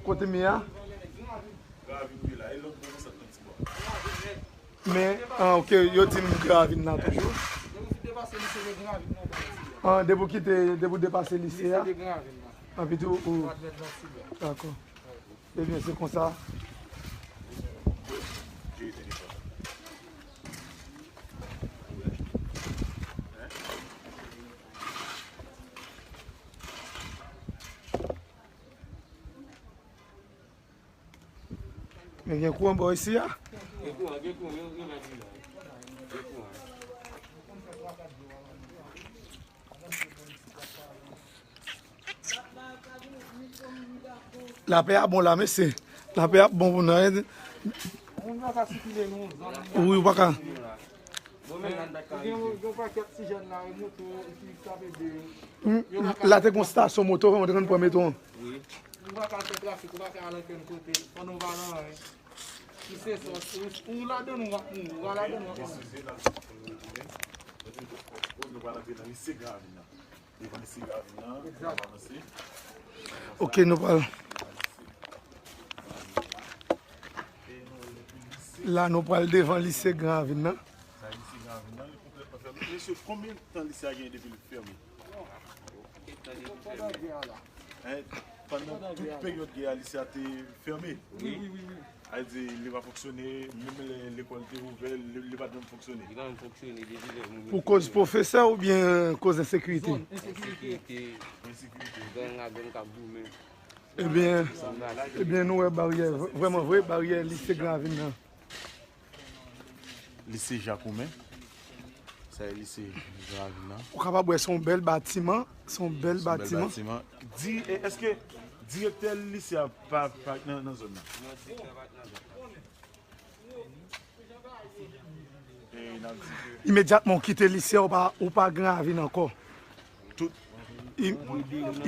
Kote m ye a? Men, ah, ok, yo di m Gran Ravin la toujou. Ah, depi w kite, depi w depase lise a. Anpi tou, ou. Dakò. Ebyen, se konsa. Men gen kouran bò isi a? Gen kouran, gen kouran, yo, yo mèt di la. Gen kouran. Lapè a bon la, mesye. Lapè a bon pou nou, hein. Moun pa ka sikile nan yon zòn. Wi, ou pa ka. Gen yon pakèt ti jèn la, e moto, epi k ap ede yo. Mm, la te gon stasyon moto, mwen te konn pran metro. Wi. Ou pa ka fè trafik, ou pa ka al ankenn kote, pandan w pa nan anyen. Si se sa, ou, ou ladan nou w ap mouri, ou pa ladan nou w ap mouri. Nou pral antre nan lise Gran Ravin nan. Devan lise Gran Ravin nan, nou ap avanse. Ok, nou pral. La, nou pral devan lise Gran Ravin nan. Sa lise Gran Ravin nan, li konplètman fèmen. Mesye, konbyen tan lise a gen depi l fèmen? Pandan gè a la. Hein, pandan tout peryòd gè a, lise a te fèmen. Wi, wi, wi, wi. Sa vle di, li pa fonksyone, menm lè lekòl te ouvè, li, li pa t janm fonksyone. Li pa janm fonksyone depi lè nou. Pou koz pwofesè oubyen koz ensekirite? Zòn ensekirite. Ensekirite. Ensekirite. Gang ak gang k ap goumen. Ebyen, ebyen, nou wè baryè, vrèman vre, baryè lise Gran Ravin nan. Lise Jakoumen. Sa e lise Gran Ravin nan. Ou kapab wè se yon bèl batiman, se yon bèl batiman. Di, e, èske direktè lise a pa, pa nan, nan zòn nan? Non, direktè a pa t nan zòn nan. E, n ap di ke imedyatman ou kite lise a, ou pa, ou pa Gran Ravin ankò. Tout. I-,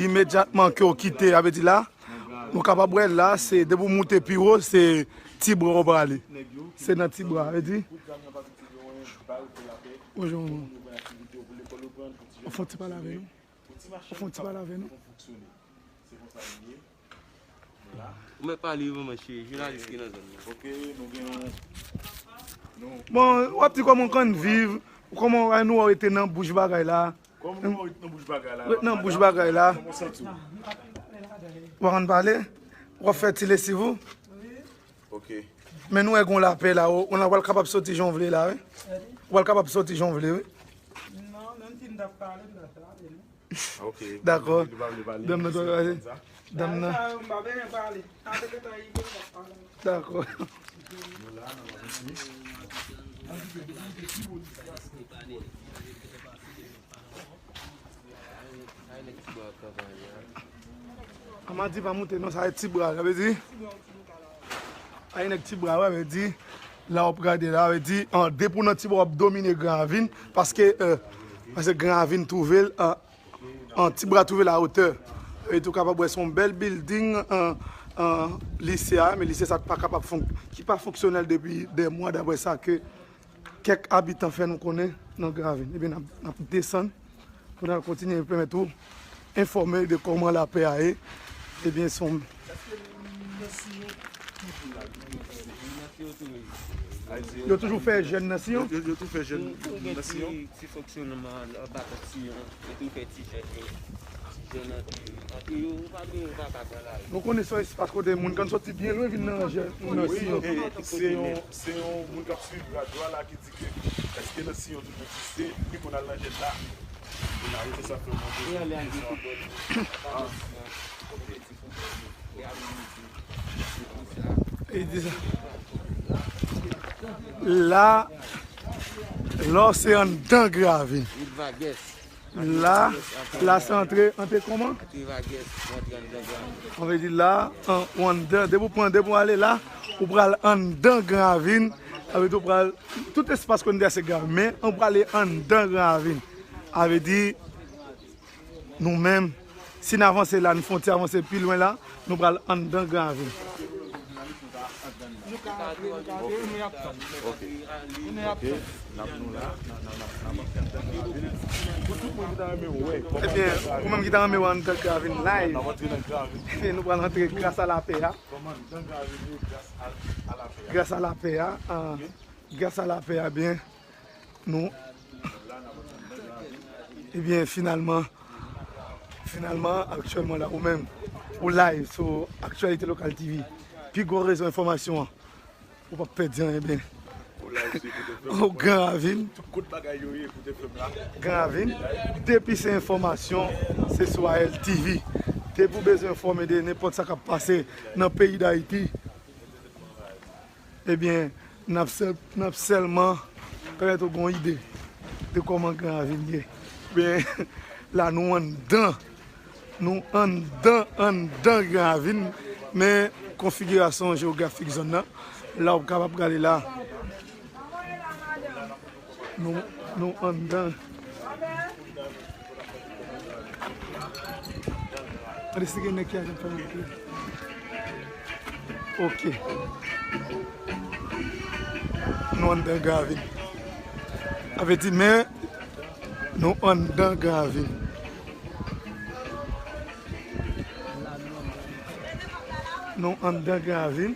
imedyatman ke w kite, sa vle di la, nou kapab wè la, se depi w moute pi wo, se Ti Bwa w prale. Se nan Ti Bwa, sa vle di. Bonjou, manman. Ou fè yon ti pale avè nou? Ou fè yon ti pale avè nou? Ou mèt pale, manman cheri, jounalis ki nan zòn nan. Ok, nou gen yon, nou. Bon, w ap di kòman w konn viv, kòman w, nou wè w rete nan bouch bagay la. Kòman w rete nan bouch bagay la? Rete nan bouch bagay la. Kòman w santi w? W ap konn pale? W ap fè ti lesiv ou? Ok. Men nou wè gon lapè la, w, w pral kapab soti jan w vle la, wi. W pral kapab soti jan w vle, wi. Non, menm si m t ap pale, m t ap pale, non. Ok. Dakò. Li pa vle pale, dam nan, li se konsa. Dam nan. Sa yo, m pa bezwen pale. Sa se letan rive, m ap pale. Dakò. Nou la, nou ap avanse. An di ke depi, depi polis la se pale. Amadi pa moute non, sa e Ti Bra, sa vle di. Ay nèg Ti Bra, wè, vle di. La w ap gade la, vle di, an, depi w nan Ti Bra w ap domine Gran Ravin, paske, euh, paske Gran Ravin twouve l, euh, an Ti Bra twouve l a otè. E tou kapab wè se yon bèl building, an, an lise a, men lise sa pa kapab fonk-, ki pa fonksyonèl depi dè mwa, daprè sa ke kèk abitan fè nou konnen nan Gran Ravin. Ebyen, n ap, n ap desann pou n al kontinye pèmèt ou enfòme de kòman lapè a ye. Ebyen, se yon Yo toujou fè jèn nan Siyon? Yo, yo, yo tou fè jèn nan Siyon. Ti fonksyònman anba Siyon, yo tou fè ti jèn yo. Ti jèn antre yo, antre yo, ou pa gen, ou pa ka pran lari. Nou konnen se yon espas kote moun konn soti byen lwen vin nan jèn, nan Siyon. Wi, e, se yon, se yon moun k ap swiv radyo a la ki di ke èske nan Siyon tout egziste, li konn al nan jèn la. Kounye a, se sa fè mwen poze kesyon. E di sa. La, la se anndan Gran Ravin. La, la se antre, antre kòman? An vle di la, an, ou anndan, depi w pran, depi w ale la, ou pral anndan Gran Ravin, sa vle di ou pral, tout espas kote a se Gran Ravin, men ou prale anndan Gran Ravin. Sa vle di, nou menm, si n avanse la, nou fè yon ti avanse pi lwen la, nou pral anndan Gran Ravin. Nou ka antre, nou ka antre, nou y ap tann. Ok. Nou y ap tann. N ap nou la, n ap, n ap, n ap, n ap anndan Gran Ravin. Pou tout moun ki ta renmen wè kòman anndan Gran Ravin. Ebyen, ou menm ki ta renmen wè anndan Gran Ravin live. N ap antre nan Gran Ravin. Ebyen, nou pral antre gras a lapè a. Kòman anndan Gran Ravin ye gras a, a lapè a. Gras a lapè a, ah, gras a lapè a, byen. Nou, ebyen, finalman, finalman, aktyèlman la, ou menm, ou live sou Actualité Locale T V. Pi gwo rezo enfòmasyon an. Ou p ap pèdi anyen, byen. Ou live sou Kout F M. O Gran Ravin. Tout kout bagay yo ye, Kout F M la. Gran Ravin. Depi se enfòmasyon, se sou A L T V. Depi w bezwen enfòme de nenpòt sa k ap pase nan peyi Dayiti, ebyen, n ap sèl-, n ap sèlman pèmèt ou gen yon ide de kòman Gran Ravin ye. Men, la nou anndan, nou anndan, anndan Gran Ravin, men konfigirasyon jewografik zòn nan, la w kapab gade la. Nou, nou anndan. Gade si gen nèg ki ap fè yon kou. Ok. Nou anndan Gran Ravin. Sa vle di, men, nou anndan Gran Ravin. Nou anndan Gran Ravin.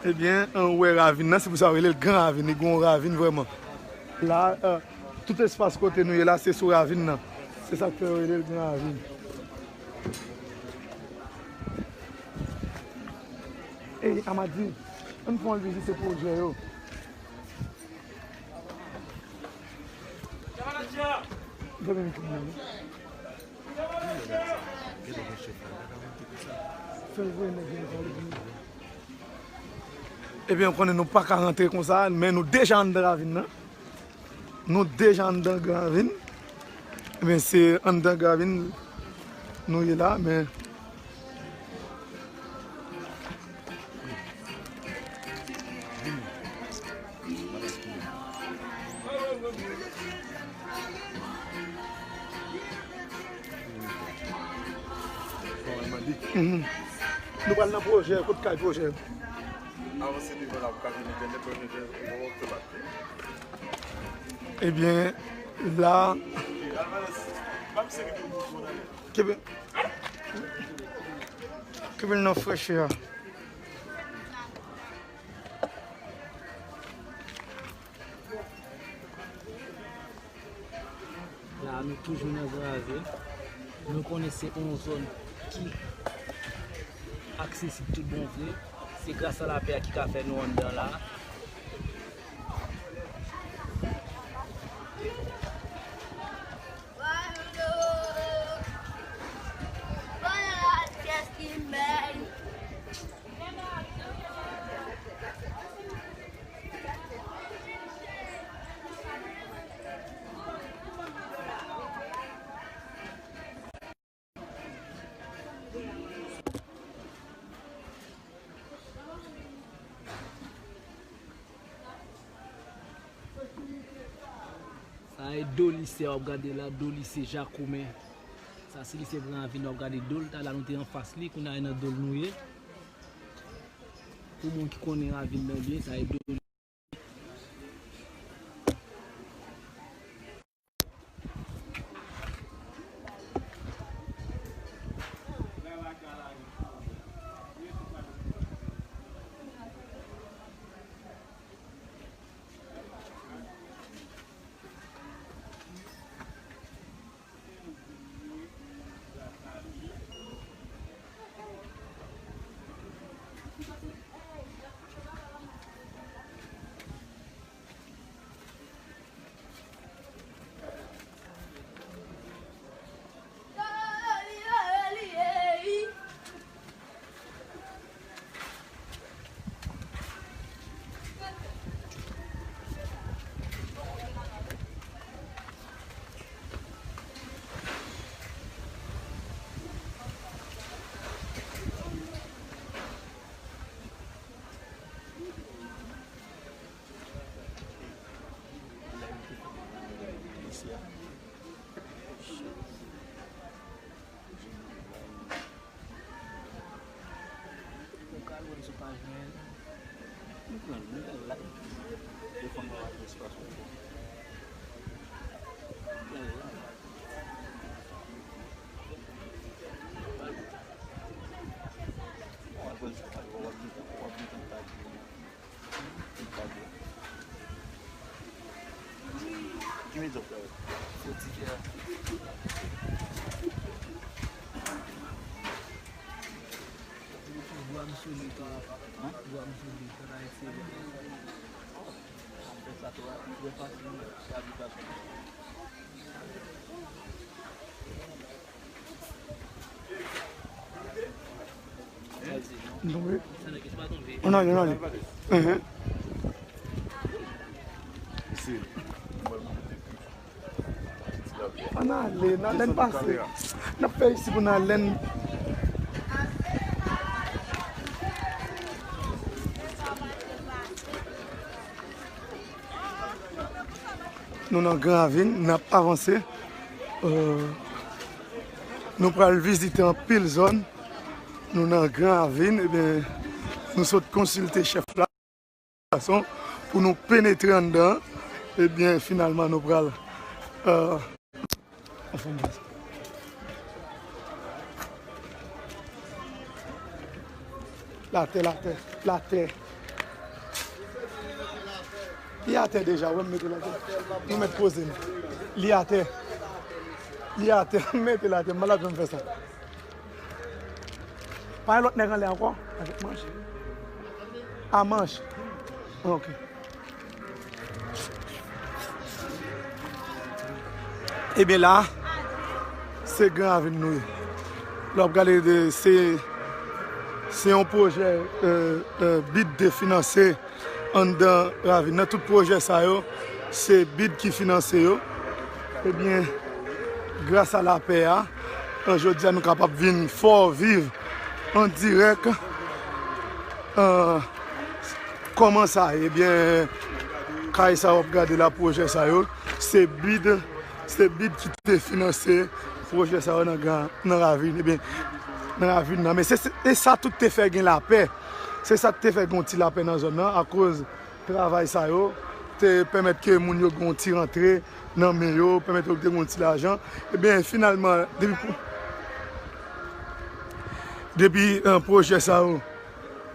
Ebyen, ou wè ravin nan, se pou sa yo rele l Gran Ravin. Li gen yon ravin vrèman. La, euh, tout espas kote nou ye la, se sou ravin nan. Se sa k fè yo rele l Gran Ravin. Ey, Amadi, ann fè yon vizite pwojè yo. Fè m yon kou nan men. Fè l voye nèg yo pale pou nou. Ebyen, ou konnen nou pa ka rantre konsa, men nou deja anndan ravin nan. Nou deja anndan ravin. Ebyen, se anndan ravin nou ye la, men Mhm. Nou pral nan pwojè, kot kay pwojè? Avanse devan la, pou ka vin entènèt, pwojè, pwojè, pwojè. Ebyen, la, kenbe, kenbe l nan frèchè a. La, nou toujou nan Gran Ravin. Nou konnen se yon zòn ki aksesib tout bon vre. Se gras a lapè a ki ka fè nou anndan la. Do lise w ap gade la, do lise Jakoumen. Sa se lise Gran Ravin w ap gade do l, talè a nou te anfas li, kounye a e nan do l nou ye. Pou moun ki konnen ravin nan byen, sa e do Non, non, non. Mhm. Ann ale, n a lèn pase. N ap fè isi pou n a lèn. Nou nan Gran Ravin, n ap avanse. Euh, nou pral vizite anpil zòn. Nou nan Gran Ravin, ebyen, nou sot konsilte chèf la, fason pou nou penetre anndan. Ebyen, finalman, nou pral, euh, Latè, latè, latè. Li atè deja, wè m mete l atè. Nou mèt poze l. Li atè. Li atè, m mete l atè, m pa t ap janm fè sa. Pa gen lòt nèg anlè ankò? Avèk manch. A manch. Ok. Ebyen la, se Gran Ravin nou ye. Lè w ap gade, se, se yon pwojè, euh, euh, bid te finanse anndan ravin nan. Tout pwojè sa yo, se bid ki finanse yo. Ebyen, gras a lapè a, euh, jodi a nou kapab vin Fò Viv an dirèk, euh, kòman sa ye? Ebyen, kay sa w ap gade la, pwojè sa yo, se bid, se bid ki te finanse pwojè sa yo nan gran, nan ravin. Ebyen, nan ravin nan. Men se, se, e sa tout te fè gen lapè. Se sa k te fè gen yon ti lapè nan zòn nan, akoz travay sa yo te pèmèt ke moun yo gen yon ti rantre nan men yo, pèmèt yo te gen yon ti lajan. Ebyen, finalman, depi, depi, euh, pwojè sa yo,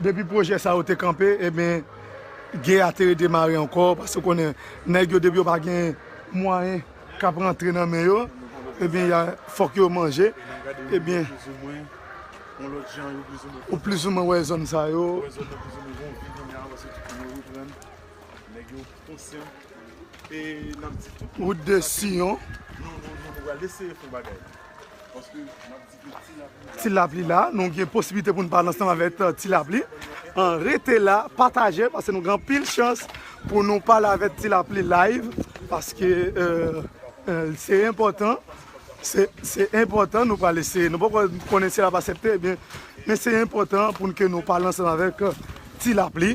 depi pwojè sa yo te kanpe, ebyen, gè a te redemare ankò, paske w konnen, nèg yo, depi yo pa gen mwayen k ap rantre nan men yo, ebyen, y a, fòk yo manje, ebyen, yon lòt jan, yo plizoumwen ou plizoumwen wè zòn sa yo. Wè zòn nan plizoumwen gon vi kounye a, paske tout moun yo reprann. Nèg yo konsyan. E n ap di tout moun, wout de Siyon. Nou, nou, nou, nou pral eseye fè yon bagay. Paske n ap di ke Ti Lapli la. Ti Lapli la, nou gen posiblite pou n pale ansanm avèk, euh, Ti Lapli. Euh, rete la, pataje, paske nou gen anpil chans pou nou pale avèk Ti Lapli live, paske, euh, euh, se enpòtan. Se, se enpòtan, nou pral eseye. Nou poko konnen si l ap aksepte, ebyen, men se enpòtan pou n, ke nou pale ansanm avèk, euh, Ti Lapli.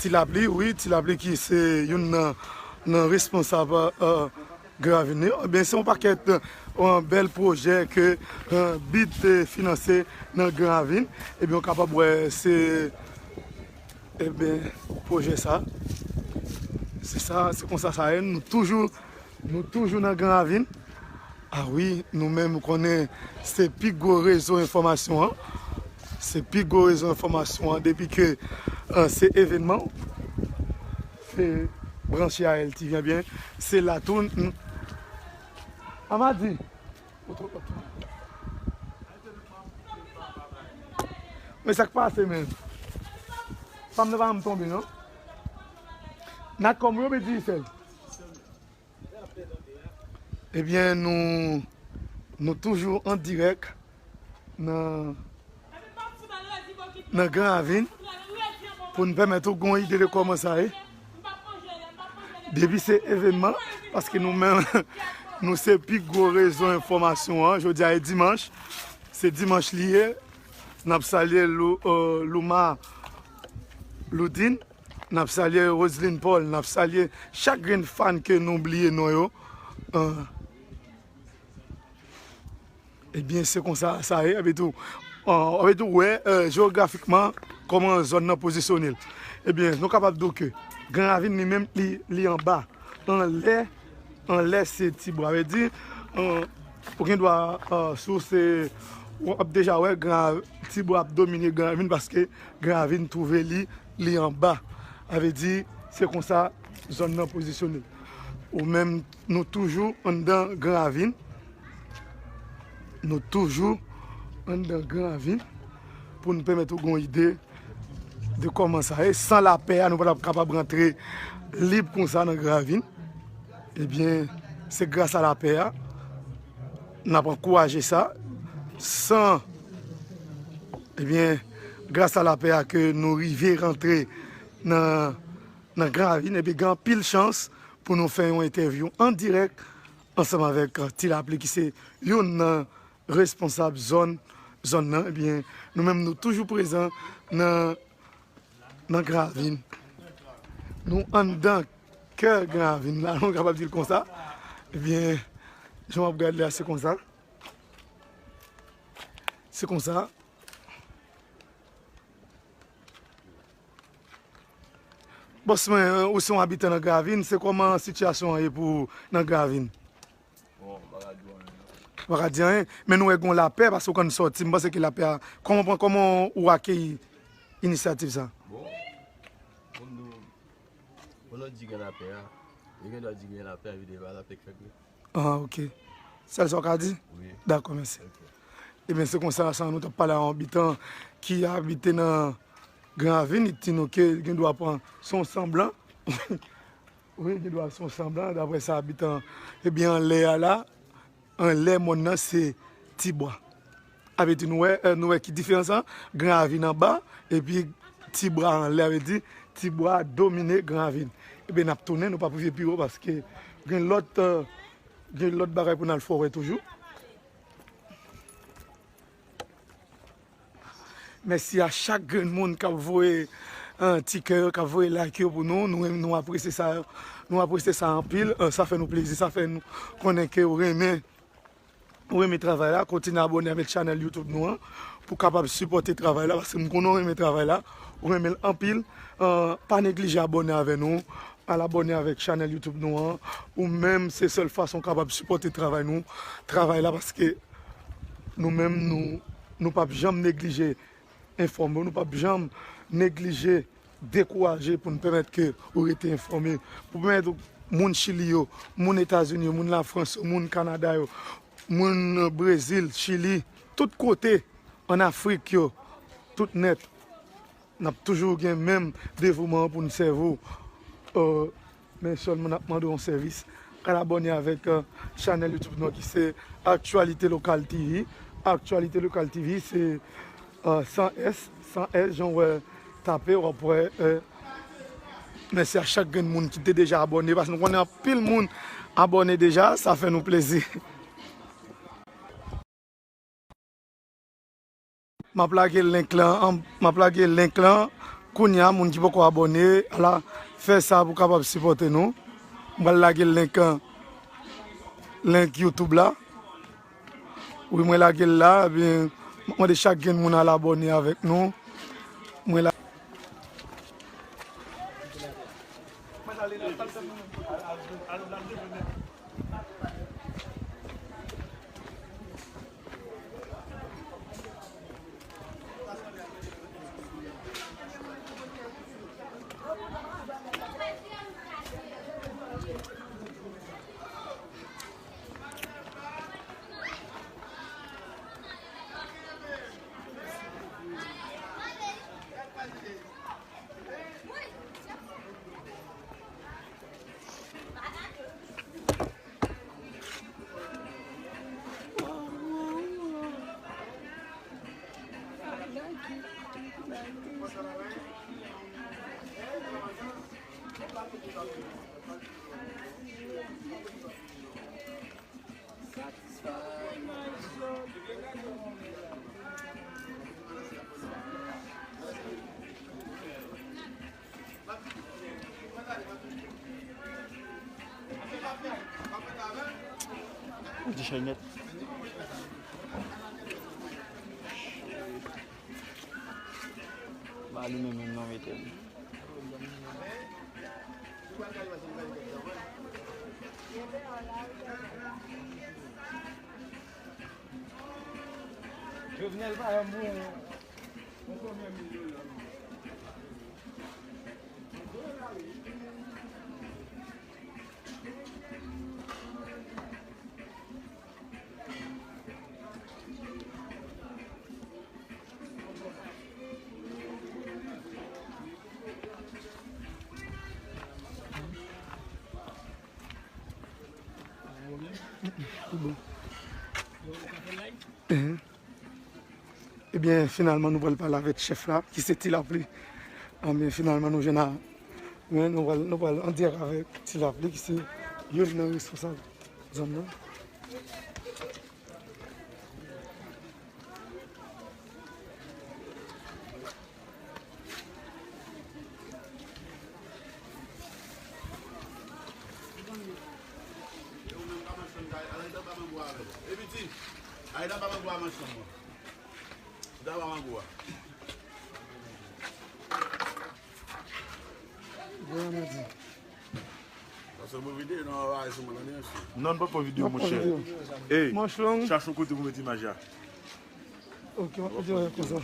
Ti Lapli, wi, Ti Lapli ki se youn nan, nan responsab, euh, Gran Ravin yo. Ebyen, se yon pakèt, eh, bèl pwojè ke, eh, bit, eh, finanse nan Gran Ravin. Ebyen, w kapab wè se, ebyen, pwojè sa. Se sa, se konsa sa ye. Nou toujou, nou toujou nan Gran Ravin. A wi, nou menm, ou konnen, se pi gwo rezo enfòmasyon an. Se pi gwo rezo enfòmasyon an depi ke, eh, se evènman. Se branche a L T V, ebyen, se la tou. Amadi. Men sa k pase, men. Fanm nan pa janm tonbe, non. Natcom, wi, oubyen Digicel? Ebyen, nou, nou toujou an dirèk nan, nan Gran Ravin pou n pèmèt ou gon ide de kòman sa ye. Depi se evènman, paske nou menm, nou se pi gwo rezo enfòmasyon an. Jodi a e dimanch, se dimanch li ye. N ap salye Lou-, eh, Louma Loudin, n ap salye Roseline Paul, n ap salye chak grenn fan ke nou bliye non yo. Eh, Ebyen, se konsa sa ye, epi tou, eh, epi tou, wè, eh, jewografikman, kòman zòn nan pozisyone l. Ebyen, nou kapab di w ke Gran Ravin li menm, li, li anba. Anlè, anlè se Tibwa. Vle di, eh, ou gen dwa, eh, si w se, w ap deja wè Gran, Tibwa ap domine Gran Ravin paske Gran Ravin twouve li, li anba. Sa vle di, se konsa zòn nan pozisyone. Ou menm, nou toujou anndan Gran Ravin. Nou toujou anndan Gran Ravin pou n pèmèt ou gon ide de kòman sa ye. San lapè a, nou pa t ap kapab rantre lib konsa nan Gran Ravin. Ebyen, se gras a lapè a, n ap ankouraje sa. San, ebyen, gras a lapè a ke nou rive rantre nan, nan Gran Ravin, epi gen anpil chans pou nou fè yon entèvyou an dirèk ansanm avèk, eh, Ti Lapli ki se youn nan responsab zòn, zòn nan. Ebyen, nou menm nou toujou prezan nan, nan Gran Ravin. Nou anndan kè Gran Ravin la, nou kapab di l konsa. Ebyen, jan w ap gade la, se konsa. Se konsa. Bòs mwen, ou se yon abitan nan Gran Ravin, se kòman sitiyasyon an ye pou ou nan Gran Ravin? Bon, m pa ka di w anyen non. Ou pa ka di anyen, men nou wè gon lapè, paske ou konn sòti, m panse ke lapè a, kòman, kòman ou akeyi inisyativ sa? Bon, kòm nou, kòm nou di gen lapè a, yo gen dwa di gen lapè a, epi devan lapè k fèt vre. Ah, ok. Sèl sa w ka di? Wi. Dakò, mèsi. Ok. Ebyen, se konsa, sa nou t ap pale a yon abitan ki abite nan Gran Ravin, li di nou ke gen dwa pran, se yon sanblan. Wi, gen dwa se yon sanblan, daprè sa abitan, ebyen, anlè a la, anlè mòn nan, se Tibwa. A vle di, nou wè, eh, nou wè ki diferans lan, Gran Ravin anba, epi Tibwa anlè, a vle di, Tibwa domine Gran Ravin. Ebyen, n ap tounen, nou p ap rive pi wo, paske gen lòt, eh, gen lòt bagay pou n al fè wè toujou. Mèsi a chak grenn moun k ap voye, eh, ti kè yo, k ap voye like yo pou nou. Nou, nou apresye sa, nou apresye sa anpil. Eh, sa fè nou plezi, sa fè nou konnen ke w renmen, ou renmen travay la. Kontinye abòne avèk chanèl YouTube nou an pou w kapab sipòte travay la, paske m konnen w renmen travay la, ou renmen l anpil. Eh, pa neglije abòne avè nou. Al abòne avèk chanèl YouTube nou an. Ou menm, se sèl fason w kapab sipòte travay nou, travay la, paske nou menm, nou, nou p ap janm neglije enfòme w, nou p ap janm neglije dekouraje pou n pèmèt ke ou rete enfòme, pou pèmèt moun Chili yo, moun Etazini yo, moun Lafrans yo, moun Kanada yo, moun Brezil, Chili, tout kote ann Afrik yo, tout nèt. N ap toujou gen menm devouman an pou n sèvi w. Eh, men sèlman n ap mande w yon sèvis. Al abòne avèk, eh, chanèl YouTube nou an ki se Actualité Locale T V. Actualité Locale T V, se, eh, san S, san S, jan w wè tape, w ap wè, eh, mèsi a chak grenn moun ki te deja abòne, paske nou konnen anpil moun abòne deja, sa fè nou plezi. M ap lage link lan, m ap lage link lan kounye a, moun ki poko abòne, ala, fè sa pou w kapab sipòte nou. M pral lage link lan. Link YouTube la. Wi, mwen lage l la, ebyen, m ap mande chak grenn moun al abòne avèk nou. Mwen la. Ou di chay nèt. M alimen menm non, mete m. Jovenel pa yon bon, bon premye minis. Ebyen, finalman, nou pral pale avèk chèf la, ki se Ti Lapli. Ebyen, finalman, nou jwenn a, wi, nou pral, nou pral an dirèk avèk Ti Lapli, ki se youn nan responsab zòn nan. Bon, mwen di. Paske pou videyo, nou ap sou mwen, tande, mesye. Non, n pa pran videyo, monchè. Ey, chache yon kote pou mete imaj la. Ok, mwen di konsa.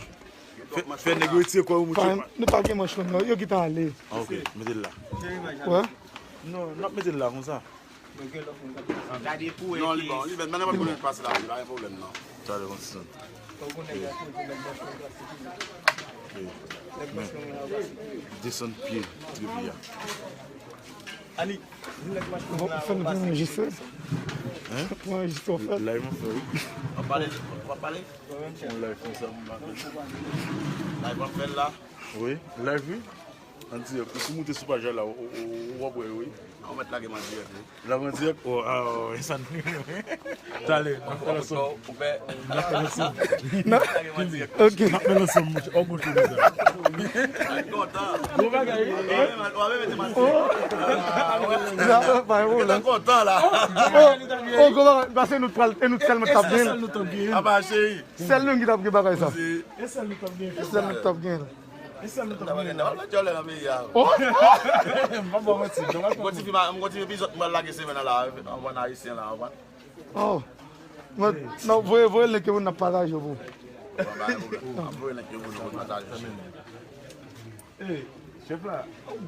Fè, fè nèg yo retire kò yo, monchè. Nou pa gen manch long, non. Yo gentan ale. Ah, ok, mete l la. Wè? Non, n ap mete l la, konsa. Gade pou wè. Non, li bon, li bon. Men nan pa pwoblèm pase la, pa gen pwoblèm, non. Talè konsa. Desann pye depi a. Bon, fè nou pran enregistre. Hein? Pran enregistre, w ap fè. Live mwen fè, wi. W ap pale, w ap pale? Yon live konsa, m ap fè. Live w ap fè la? Wi, live, wi. An dirèk. Ou si w moute sou paj la, w, w, w, w ap wè, wi. An mèt lage m an dirèk, wi. Lage an dirèk? Oh, ah, oh, e sa n. Talè, n ap fè l ansanm. N ap fè l ansanm. Ok. N ap fè l ansanm, monchè. Ò, gwo chou konsa. Kontan. Gwo bagay, wi. W ap mete maske. Sa pa yon pwoblèm. Kontan la. Oh, oh, gwo bagay, paske nou t pral, e nou t sèlman t ap gen. Apa, cheri. Sèl nou ki t ap gen bagay sa. E sèl nou t ap gen. E sèl nou t ap gen. E sèl nou t ap gen. N ap fè djòlè nan peyi a. Oh! M pa ba w manti, m pa ba w manti. M kontinye, m kontinye epizòd mwen lage semèn nan la, anvan ayisyen la, anvan. Oh. Mwen, non, voye, voye link yo, n ap pataje pou. Bon, ba, voye link yo, nou pataje. Ey, chèf la,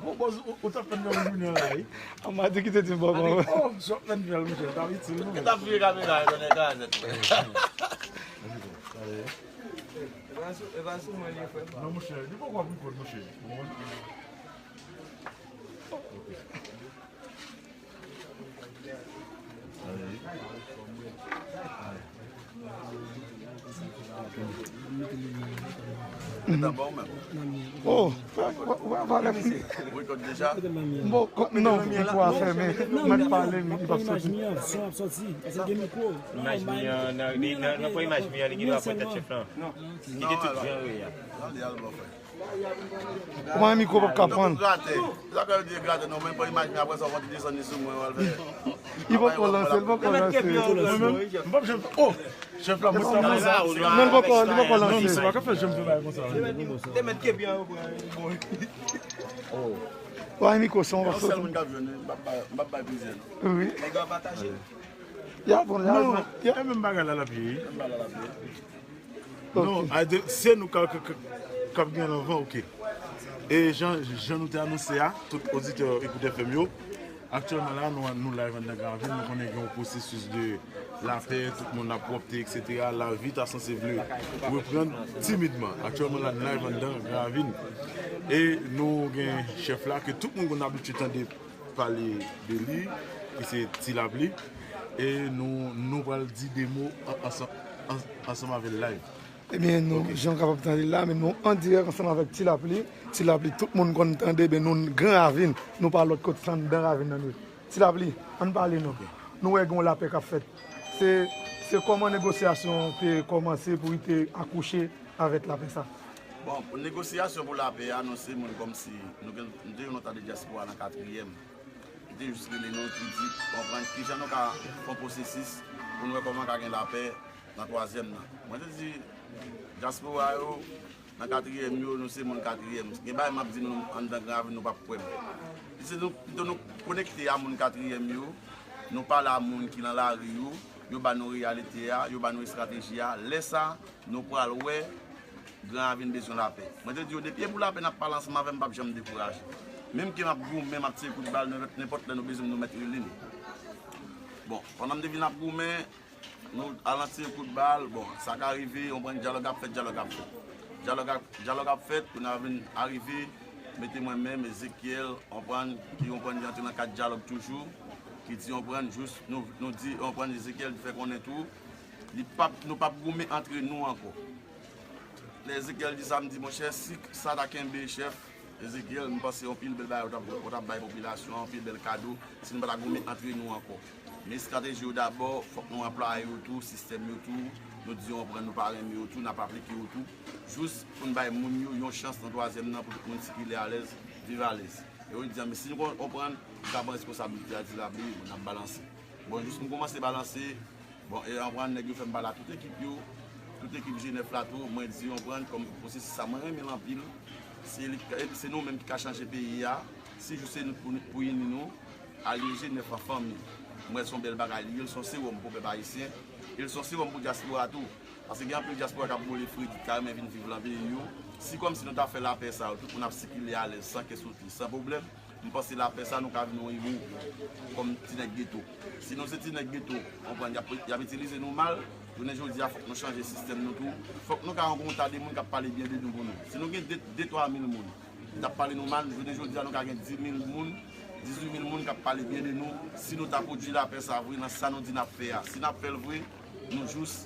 gwo bòz, ou, ou t ap fè n fè yon jounen an la, wi. A, m a di ki te di m bò, bò. Oh, sòt nan fyèl, monchè, t ap itil nou. Ki t ap vire kamera yo nan kazèt. E pa sou, e pa sou mwen li ye, frè. Non, monchè, li poko ap record, monchè. Ou konprann? Oh, frè, w ap pale. Bon, non, mikwo a fèmen. Mwen pale, li p ap soti. Imaj mi an, nan, nan, nan, nan pran imaj mi an, li gen dwa pran tèt chèf lan. Kite tout jan yo ye a. Ou pa gen mikwo, w p ap ka pran. Gratè. Sa k yo di gratè, non, men pran imaj mi, apre sa, w konn desann li sou mwen, w al fè. Li poko lanse, li poko lanse. Mwen menm, m p ap janm. Oh! Chèf la, mwen sa mwen sa. Non, li poko, li poko Non, misye lanse. Pa ka fè janm fè bagay konsa. Te mèt kepi an yo pran bon. Wa mikwo son, w ap Yon sèl soti. Moun k ap jwenn, m p ap bay- m p ap bay plizyè non. Wi. Nèg yo ap ataje. Ya bon, ya Non, bon. Ya. E menm bagay la l ap ye. M pa la la pi. Non, a de- se nou k ap k ap- k ap gen anvan, ok. E jan jan nou te anonse a, tout oditè Ekout F M yo, aktyèlman la, nou, nou live anndan Granvin, nou konnen gen yon pwosesis de lapè, tout moun ap pwòpte, et cetera. Lavi ta sanse vle reprann timidman. Aktyèlman la, nou live anndan Granvin. E nou gen chèf la, ke tout moun konn abitye tande pale de li, ki se Ti Lapli. E nou, nou pral di de mo an- ansanm, an- ansanm avè l live. Ebyen, nou, jan w kapab tande la, men nou an dirèk ansanm avèk Ti Lapli. Ti Lapli, tout moun konn tande, men nou Gran Ravin, nou pa lòt kot, se anndan ravin nan nou ye. Ti Lapli, ann pale non. Nou wè gen yon lapè k ap fèt. Se, se kòman negosyasyon te kòmanse pou li te akouche avèk lapè sa? Bon, pou negosyasyon pou lapè a, nou se moun kòmsi, nou gen, nou te yon nòt de dyaspora nan katriyèm. Li te jis rele nou, ki di, konprann kijan nou ka fè yon pwosesis pou nou wè kòman ka gen lapè nan twazyèm nan. Mwen te di, dyaspora yo, nan katriyèm yo, nou se moun katriyèm. Gen bagay m ap di nou anndan Gran Ravin, nou p ap kwè m. Li se nou, pito nou konekte a moun katriyèm yo, nou pale a moun ki nan lari yo, yo ba nou reyalite a, yo ba nou estrateji a. Lè sa, nou pral wè Gran Ravin bezwen lapè. Mwen te di yo, depi e pou lapè n ap pale ansanm avè m, m p ap janm dekouraje. Menm ke m ap goumen, m ap tire kout bal, nenpòt lè nou bezwen m, nou mèt rele m. Bon, pandan m te vin ap goumen, nou al nan tire kout bal, bon, sa ka rive, yon pran dyalòg ap fèt, dyalòg ap fèt. Dyalòg ap, dyalòg ap fèt, pou n a vin arive, mete mwen menm, Ezekyèl, yon pran, ki yon pran antre nan kad dyalòg toujou, ki di yon pran, jis, nou, nou di yon pran, Ezekyèl fè konnen tou, li p ap, nou p ap goumen antre nou ankò. Lè Ezekyèl di sa, m di, monchè, si sa ta kenbe, chèf, Ezekyèl, m panse yon pil bèl bagay ou t ap, ou t ap bay popilasyon an, yon pil bèl kado, si nou pa ta goumen antre nou ankò. Men estrateji yo dabò, fòk nou anplwaye yo tou, sistèm yo tou, nou di yon pran nou pa renmen yo tou, n ap aplike yo tou, jis pou n bay moun yo yon chans nan twazyèm nan pou tout moun sikile alèz, viv alèz. E yo di, men si nou konprann, nou ka pran responsablite a, di l ap li, n ap balanse. Bon, jis m kòmanse balanse, bon, e anprann nèg yo fè m pale a tout ekip yo, tout ekip G nèf la tou, mwen di anprann kòm pwosesis sa, mwen renmen l anpil. Se li, se nou menm ki ka chanje peyi a. Si jou se nou pou, pou ini nou, alye G nèf an fanmi. Mwen se yon bèl bagay li ye, l se yon sewòm pou pèp ayisyen, e l se yon sewòm pou dyaspora tou. Paske gen anpil dyaspora k ap boule fredi, k ta renmen vin viv lan peyi yo. Si kòmsi nou ta fè lapè sa yo, tout moun ap sikile alèz, san kè soti, san pwoblèm, m panse lapè sa nou ka vin yon ewo kòm ti nèg geto. Si nou se ti nèg geto, konprann, y ap, y ap itilize nou mal, jounen jodi a fòk nou chanje sistèm nou tou. Fòk nou ka rankontre de moun k ap pale byen de nou pou nou. Si nou gen de, de twa mil moun ki t ap pale nou mal, jounen jodi a nou ka gen dis mil moun, dizuit mil moun k ap pale byen de nou. Si nou ta pwodui lapè sa vre, nan sa nou di n ap fè a, si n ap fè l vre, nou jis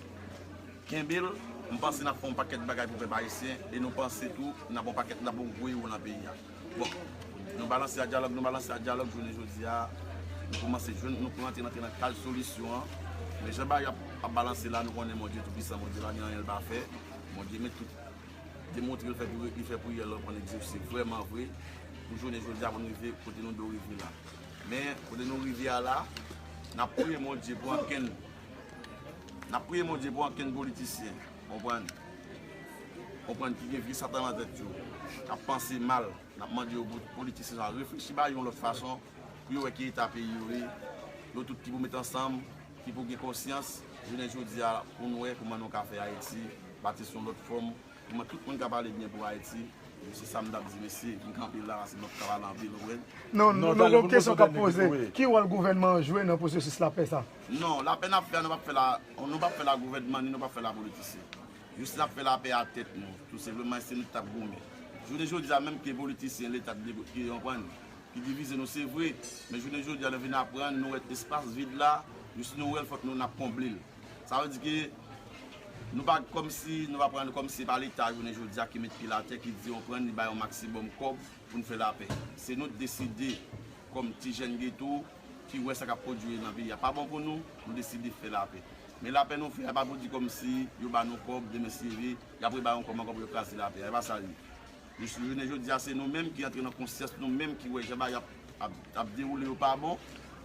kenbe l, m panse n ap fè yon pakèt bagay pou pèp ayisyen, e nou panse tou n ap yon pakèt, n ap yon gwo ewo nan peyi a. Bon, nou balanse a dyalòg, nou balanse a dyalòg, jounen jodi a, nou kòmanse jwenn, nou kòmanse antre nan kad solisyon an. Men jan bagay ap, ap balanse la, nou konnen Bondye Toupisan, Bondye pa gen anyen l pa fè. Bondye met tout, demontre l fè pou, li fè priyè l pran egzose vrèman vre, pou jounen jodi a pou nou rive kote nou dwe rive la. Men, kote nou rive a la, n ap priye Bondye pou ankenn, n ap priye Bondye pou ankenn politisyen, konprann, konprann ki gen vye satan nan tèt yo, k ap panse mal. N ap mande yo pou politisyen sa reflechi ba yo yon lòt fason, pou yo wè ki eta peyi yo ye, yo tout ki pou met ansanm, ki pou gen konsyans, jounen jodi a, pou n wè kòman nou ka fè Ayiti bati sou yon lòt fòm, kòman tout moun ka pale byen pou Ayiti. Se sa m t ap di mesye, m kanpe la, paske m p ap ka pale anpil, ou konprann? Non, non, non, gen yon kesyon k ap poze. Ki wòl gouvènman an jwe nan pwosesis lapè sa? Non, lapè n ap fè a, nou p ap fè la, nou p ap fè la gouvènman, ni nou p ap fè la politisyen. Jis n ap fè lapè a tèt nou, tou senpleman, se nou ki t ap goumen. Jounen jodi a, menm ke politisyen, Leta ki, ki, konprann, ki divize nou, se vre, men jounen jodi a, nou vin aprann, nou wè espas vid la, jis nou wè l, fòk nou n ap konble l. Sa vle di ke nou pa kòmsi, nou pa pran nou kòmsi se pa Leta jounen jodi a ki met pye l atè, ki di yon pran li bay yon maksimòm kòb pou n fè lapè. Se nou k deside kòm ti jèn geto ki wè sa k ap pwodui nan peyi a pa bon pou nou, nou deside fè lapè. Men lapè nou fè a pa pou di kòmsi yo ba nou kòb, demen si Dye vle, y ap rebay yon kòb ankò pou yo kraze lapè a. E pa sa l ye. Jis jounen jodi a, se nou menm ki antre nan konsyans nou menm ki wè jan bagay ap, ap, ap dewoule yo pa bon.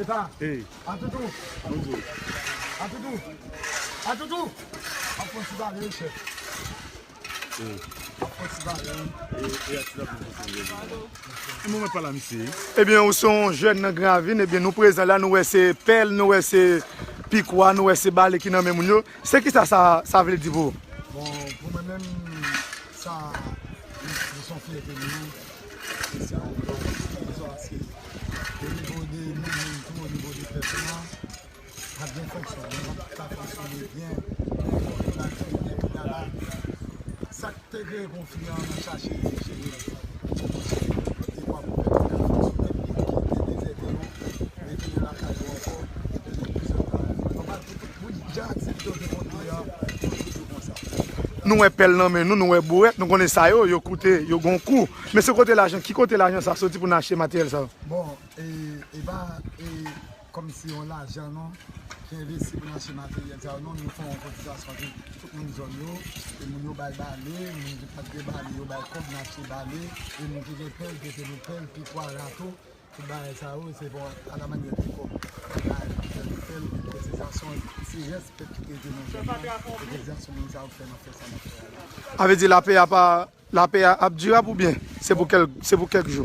Epa. Ey. Atoudou. Bonjou. Atoudou. Atoudou. Ap fè ti bagay, chèf. Ey. Ap fè ti bagay. E, e, ati la pou fè. E mwen pa la, misye. Ebyen, ou se yon jèn nan Gran Ravin, ebyen, nou prezan la, nou wè se pèl, nou wè se pikwa, nou wè se bale ki nan men moun yo. Se kisa sa, sa vle di pou ou? Bon, pou mwen menm, sa, se yon fyète pou nou. Se yon fyète pou nou, paske o nivo de nou menm tou, o nivo de pèp la, pa gen fonksyon. Nou pa ta fonksyone byen. Sa k te kreye konfli an, nou chache jere l. Dekwa pou pèp la fonksyone, pou kite dezète yo, retounen lakay yo ankò, epi nou bezwen travay. Nòmal pou tout moun, jan aktivite yo te konn Nou wè pèl nan men nou, nou wè bourèt, nou konnen sa yo, yo koute, yo gon kou. Men se kote lajan, ki kote lajan sa soti pou n achte materyèl sa yo? Bon, e, e pa, e, kòmsi yon lajan non, ki envesti pou n achte materyèl sa yo, non, nou fè yon kotizasyon tou. Tout moun zòn yo, e moun yo bay bale, moun ki pa t gen bale, yo bay kòb, n achte bale, e moun ki gen pèl, prete nou pèl, pikwa, rato, tout bagay sa yo, se bon, alamanyè de kòb. Bay pèl, pèl, kotizasyon, ti rès pèp ki te gen nan zòn nan, kotizasyon moun sa yo fè nan fè sa n ap fè a la. A vle di lapè a pa Lapè a ap dirab oubyen se pou kèl, se pou kèk jou?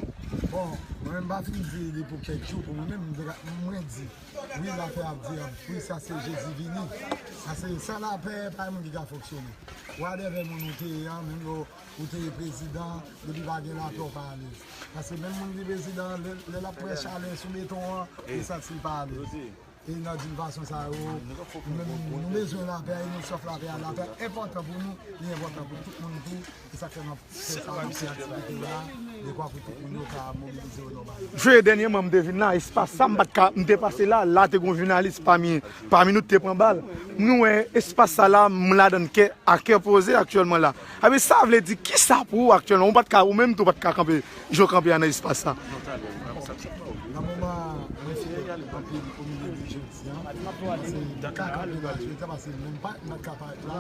Bon, mwen menm m pa fin di li pou kèk jou, pou mwen menm, m te ka, mwen di, wi, lapè ap dirab, wi, sa se Jezi vini. Sa se san lapè, pa gen moun ki ka fonksyone. Whatever moun ou te ye an, menm lè w te ye prezidan, depi pa gen lapè, w pa alèz. Paske menm moun ki prezidan an, lè, lè l ap pran chalè sou beton an, li santi l pa alèz. E nan di n fason sa yo, nou menm, nou bezwen lapè, e nou swaf lapè a. Lapè enpòtan pou nou, li enpòtan pou tout moun tou. E sa k fè n ap fè sa, n ap fè aktivite yo la, dekwa pou tout moun yo ka mobilize yo nòmal. Jwe dènyèman m te vin la, espas sa m pa t ka, m te pase la, la te gon jounalis pami, pami nou te pran bal. Nou wè espas sa la, m ladan l kè, a kè poze aktyèlman la. Abi sa vle di kisa pou ou aktyèlman? Ou pa t ka, ou menm tou pa t ka kanpe, jan w kanpe a nan espas sa. Nan moman an, mwen fyè anpil o milye de jèn. Se kaka pou lajete, paske menm pa, m pa t ka parèt la.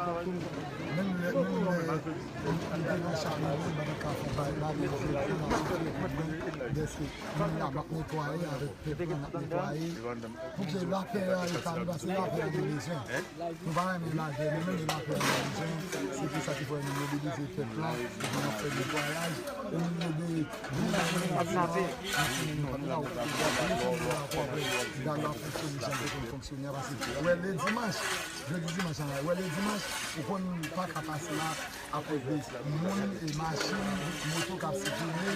Menm lè, menm lè, m te nan chame, m pa t ka fè parèt la, men se pou nan soufri pou mwen, dèske moun la m ap netwaye, avèk pèp la m ap netwaye. Pou ke lapè a etabli, paske lapè a nou bezwen. Nou pa renmen lagè, nou renmen lapè a nou bezwen. Se pou sa ki fè nou mobilize pèp la, epi n ap fè netwayaj. Ou vle de Gad la fonksyone jan l te konn fonksyone a, paske wè le dimanch, jodi dimanch la, wè le dimanch, ou konn pa ka pase la akoz de moun e machin, moto k ap sikile,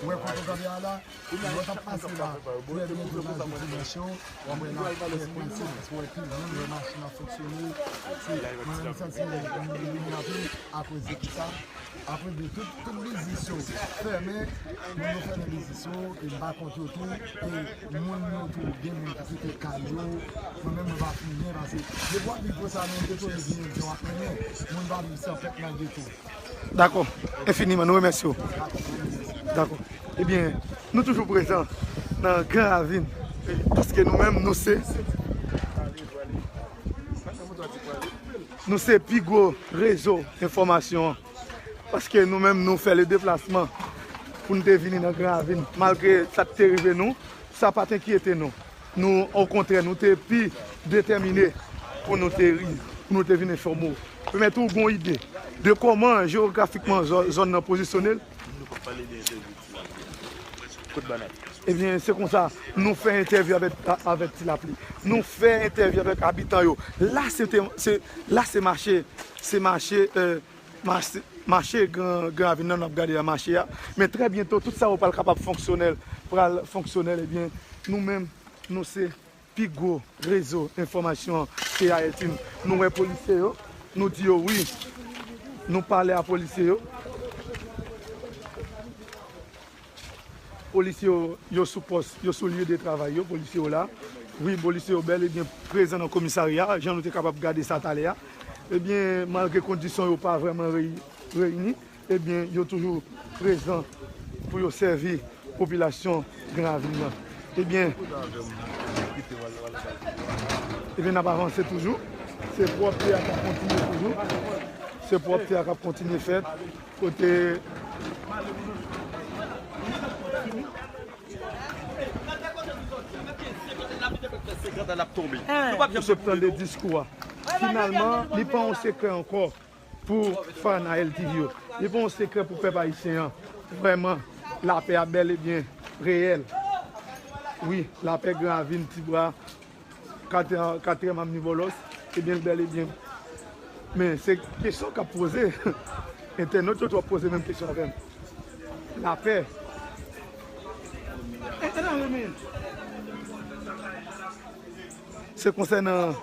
wè kote w kanpe a la, lè w t ap pase la, trè byento nan jou dimanch yo, w ap wè la trè prese, paske w wè pil moun, wè machin ap fonksyone, se, mwen menm m santi m, m, m, m, m, akoz de kisa? Apre de tout, tout biznis yo fèmen, moun yo fèmen biznis yo, e m pa kont yo tou, e moun yo tou, gen moun ki kite kay yo, mwen menm mwen pa plimen, paske depi w ap viv pou sa, men w te toujou gen yon jan w ap mennen, moun pa viv san pèt nan geto. Dakò, enfiniman, nou remèsye w. Dakò. Ebyen, nou toujou prezan nan Gran Ravin, paske nou menm, nou se, nou se pi gwo rezo enfòmasyon an. Paske nou menm, nou fè le deplasman pou nou te vini nan Gran Ravin. Malgre sa k te rive nou, sa pa t enkyete nou. Nou, okontrè, nou te pi detèmine pou nou te ri, pou nou te vin enfòme w. Pèmèt ou gon ide de kòman jewografikman zò-, zòn nan pozisyone l. Ebyen, se konsa, nou fè entèvyou avèk, avèk Ti Lapli. Nou fè entèvyou avèk abitan yo. La, se te, se, la, se mache, se mache, euh, Mache, mache Gran, Gran Ravin nan n ap gade a, mache a. Men trè byento, tout sa yo pral kapab fonksyonèl, pral fonksyonèl, ebyen, nou menm, nou se pi gwo rezo enfòmasyon T A L Team. Nou wè polisye yo, nou di yo wi. Nou pale a polisye yo. Polisye yo, yo sou pòs, yo sou lye de travay yo, polisye yo la. Wi, polisye yo bèl e byen prezan nan komisarya, jan nou te kapab gade sa talè a. Ebyen, malgre kondisyon yo pa vrèman reyi-, reyini, ebyen, yo toujou prezan pou yo sèvi popilasyon Gran Ravin nan. Ebyen, ebyen, n ap avanse toujou. Se pwòpte a k ap kontinye toujou. Se pwòpte a k ap kontinye fèt. Kote ou sot tande diskou a. Finalman, li pa yon sekrè ankò pou fan a L T V yo. Li pa yon sekrè pou pèp ayisyen an. Vrèman, lapè a bèl e byen reyèl. Wi, lapè Gran Ravin, Tibwa, Katrè, Katrè Mamni Bòlòs, ebyen, l bèl e byen. Men se kesyon k ap poze. Entènot yo tou ap poze menm kesyon avè m. Lapè. E, e, nan, men. Se konsènan.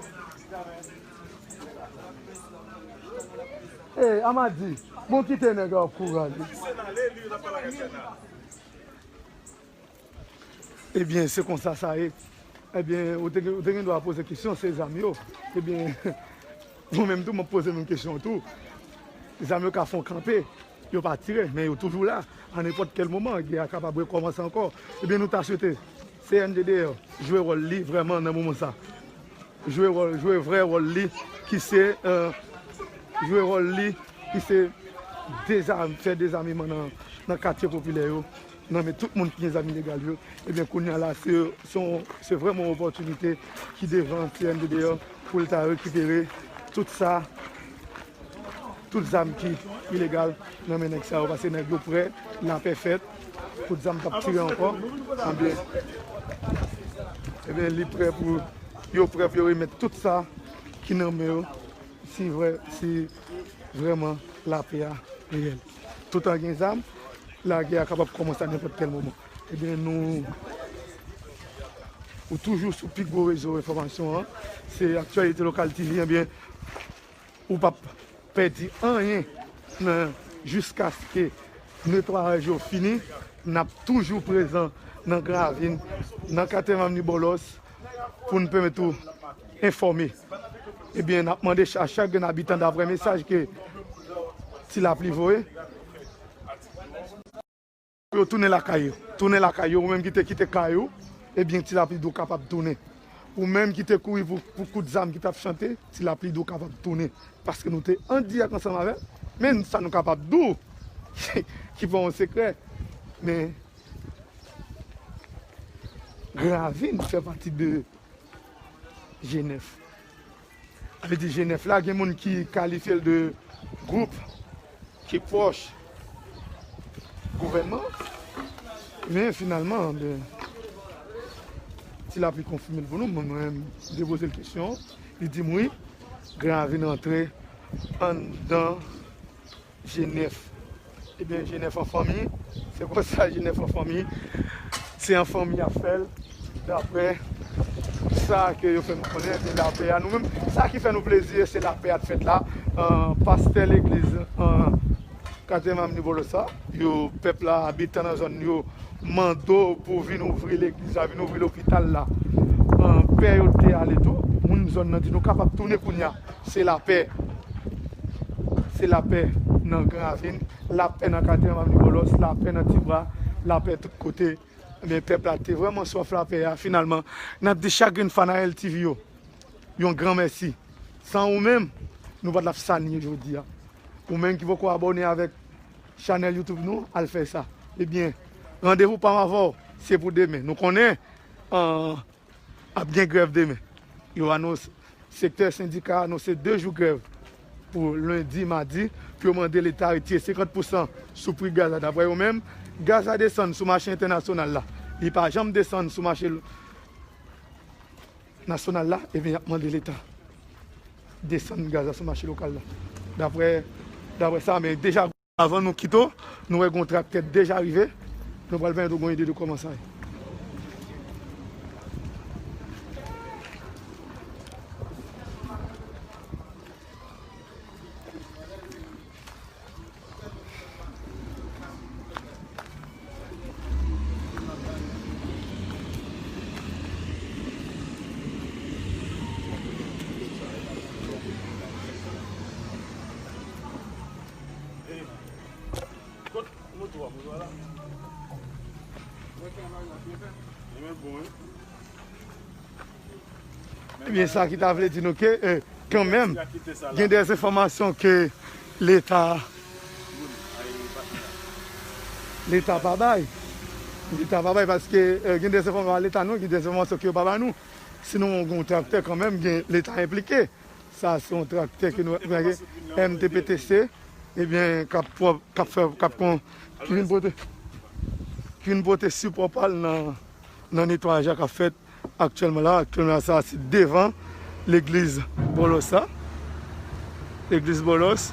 E, Amadi, bon, kite nèg la ap kouraje. Ebyen, se konsa sa ye. Ebyen, ou te, ou te gen dwa poze kesyon, se zam yo. Ebyen, Mwen menm tou, m ap poze menm kesyon an tou. Zam yo ka fè yon kanpe, yo pa tire, men yo toujou la. A nenpòt kèl moman, gè a kapab rekòmanse ankò. Ebyen, nou ta swete C N D D L jwe wòl li vrèman nan moman sa. Jwe wòl, jwe vrè wòl li, ki se, euh, jwe wòl li, ki se dezam-, fè dezameman nan, nan katye popilè yo, nan men tout moun ki gen zam ilegal yo. Ebyen, kounye a la, se, se yon, se vrèman yon opòtinite ki devan C N D D L pou l ta rekipere tout sa, tout zam ki ilegal nan men nèg sa yo, paske nèg yo prè, lapè fèt, tout zam k ap tire ankò, ebyen, ebyen, li prè pou, yo prè pou yo remèt tout sa ki nan men yo, si vrè, si vrèman lapè a reyèl. Tout an gen zam, lagè a kapab kòmanse a nenpòt kèl moman. Ebyen, nou, ou toujou sou pi gwo rezo enfòmasyon an, se Actualité Locale T V, ebyen, ou p ap pèdi anyen nan, jiskaske netwayaj yo fini, n ap toujou prezan nan Gravin, nan Katye Mamni Bòlòs, pou n pèmèt ou enfòme. Ebyen, n ap mande cha-, chak grenn abitan, daprè mesaj ke Ti Lapli voye, pou yo tounen lakay yo. Tounen lakay yo, ou menm ki te kite kay ou, ebyen, Ti Lapli di w kapab tounen. Ou menm ki te kouri pou, pou kout zam ki t ap chante, Ti Lapli di w kapab tounen. Paske nou te an dirèk ansanm avè l. Men sa nou kapab di w, ki pa yon sekrè, men Gravin fè pati de G nèf. Sa vle di G nèf la, gen moun ki kalifye l de gwoup ki pwòch gouvènman. Men finalman, ben, Ti Lapli konfime l pou nou, mwen, mwen, m te poze l kesyon, li di m wi, Gravin rantre anndan G nèf. Ebyen, G nèf an fanmi, se konsa G nèf an fanmi, se an fanmi y ap fè l, daprè sa ke yo fè nou konnen, se lapè a. Nou menm, sa ki fè nou plezi, se lapè a t fèt la. An, pastè legliz, an, Katye Mamni Bòlòs sa, yo, pèp la, abitan nan zòn yo, mande w pou vin ouvri legliz la, vin ouvri lopital la. An, pè yo te ale tou, moun zòn nan di nou kapab tounen kounye a. Se lapè. Se lapè nan Gran Ravin, lapè nan Katye Mamni Bòlòs, lapè nan Ti Bwa, lapè tout kote. Ebyen, pèp la te vrèman swaf lapè a. Finalman, n ap di chak grenn fan a L T V yo, yon gran mèsi. San ou menm, nou pa t ap sa n ye jodi a. Ou menm ki poko abòne avèk chanèl YouTube nou, al fè sa. Ebyen, randevou pa m avè w, se pou demen. Nou konnen, an, ap gen grèv demen. Yo anons-, sektè sendika anonse de jou grèv pou lendi, madi, pou yo mande Leta retire senkant pousan sou pri gaz la. Daprè yo menm, gaz la desann sou mache entènasyonal la. Li pa janm desann sou mache nasyonal la, ebyen, y ap mande Leta desann gaz la sou mache lokal la. Daprè, daprè sa, men deja, avan nou kite w, nou wè gon traktè deja rive. Nou pral pèmèt ou gon ide de kòman sa ye. Ebyen, sa ki ta vle di nou ke, eh, kanmenm, gen de enfòmasyon ke Leta, Leta pa bay. Leta pa bay paske, eh, gen de enfòmasyon Leta non, gen de enfòmasyon ke yo pa ba nou. Sinon, gen yon traktè kanmenm, gen Leta enplike. Sa se yon traktè ke nou, nou gen M T P T C, ebyen, k ap pwòp, k ap fè, k ap kon, ki vin pote, ki vin pote sipò pa l nan, nan netwayaj la k ap fèt aktyèlman la. Aktyèlman la, sa se devan legliz Bòlòs la. Legliz Bòlòs.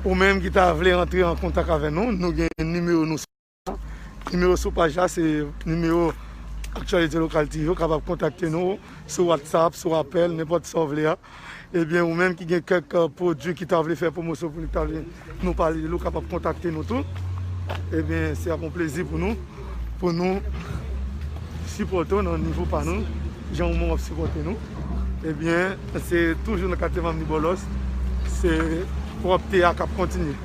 Ou menm ki ta vle antre an kontak avè nou, nou gen nimewo nou. Nimewo sou paj la, se nimewo Aktyalite Lokal T V, ou kapab kontakte nou sou WhatsApp, sou apèl, nenpòt sa w vle a. Ebyen, ou menm ki gen kèk, eh, pwodui ki ta vle fè pwomosyon pou nou, ki ta vle nou pale de li, ou kapab kontakte nou tou. Ebyen, se ap yon plezi pou nou, pou nou sipòte w nan nivo pa nou, jan ou menm w ap sipòte nou. Ebyen, se toujou nan katye Mamni Bòlòs, se pwòpte a k ap kontinye.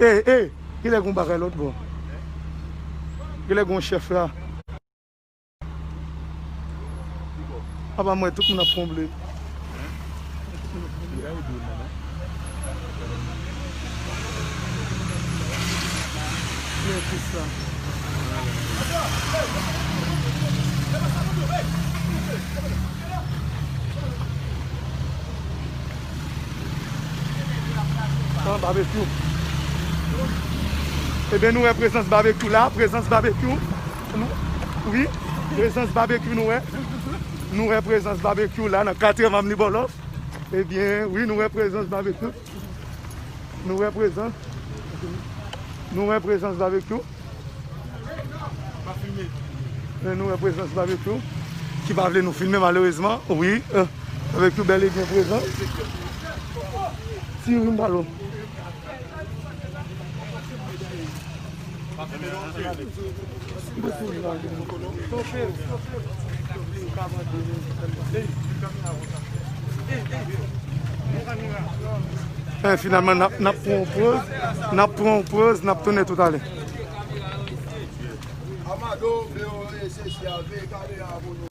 Ey, ey, kilè gen yon bagay lòt bò? Kilè gen yon chèf la? Apa mwen, tout moun ap konble. Men kisa. An, babekyou. Ebyen, nou wè prezans babekyou la, prezans babekyou. Nou, wi, prezans babekyou nou wè. Nou wè prezans babekyou la nan katye Mamni Bòlòs. Ebyen, wi, nou wè prezans babekyou. Nou wè prezans. Nou wè prezans babekyou. Men nou wè prezans babekyou ki pa vle nou filme malerezman. Wi, eh, babekyou bèl e byen prezan. Ti rim balo. Eh, finalman, n ap, n ap pran yon poz, n ap pran yon poz, n ap tounen toutalè.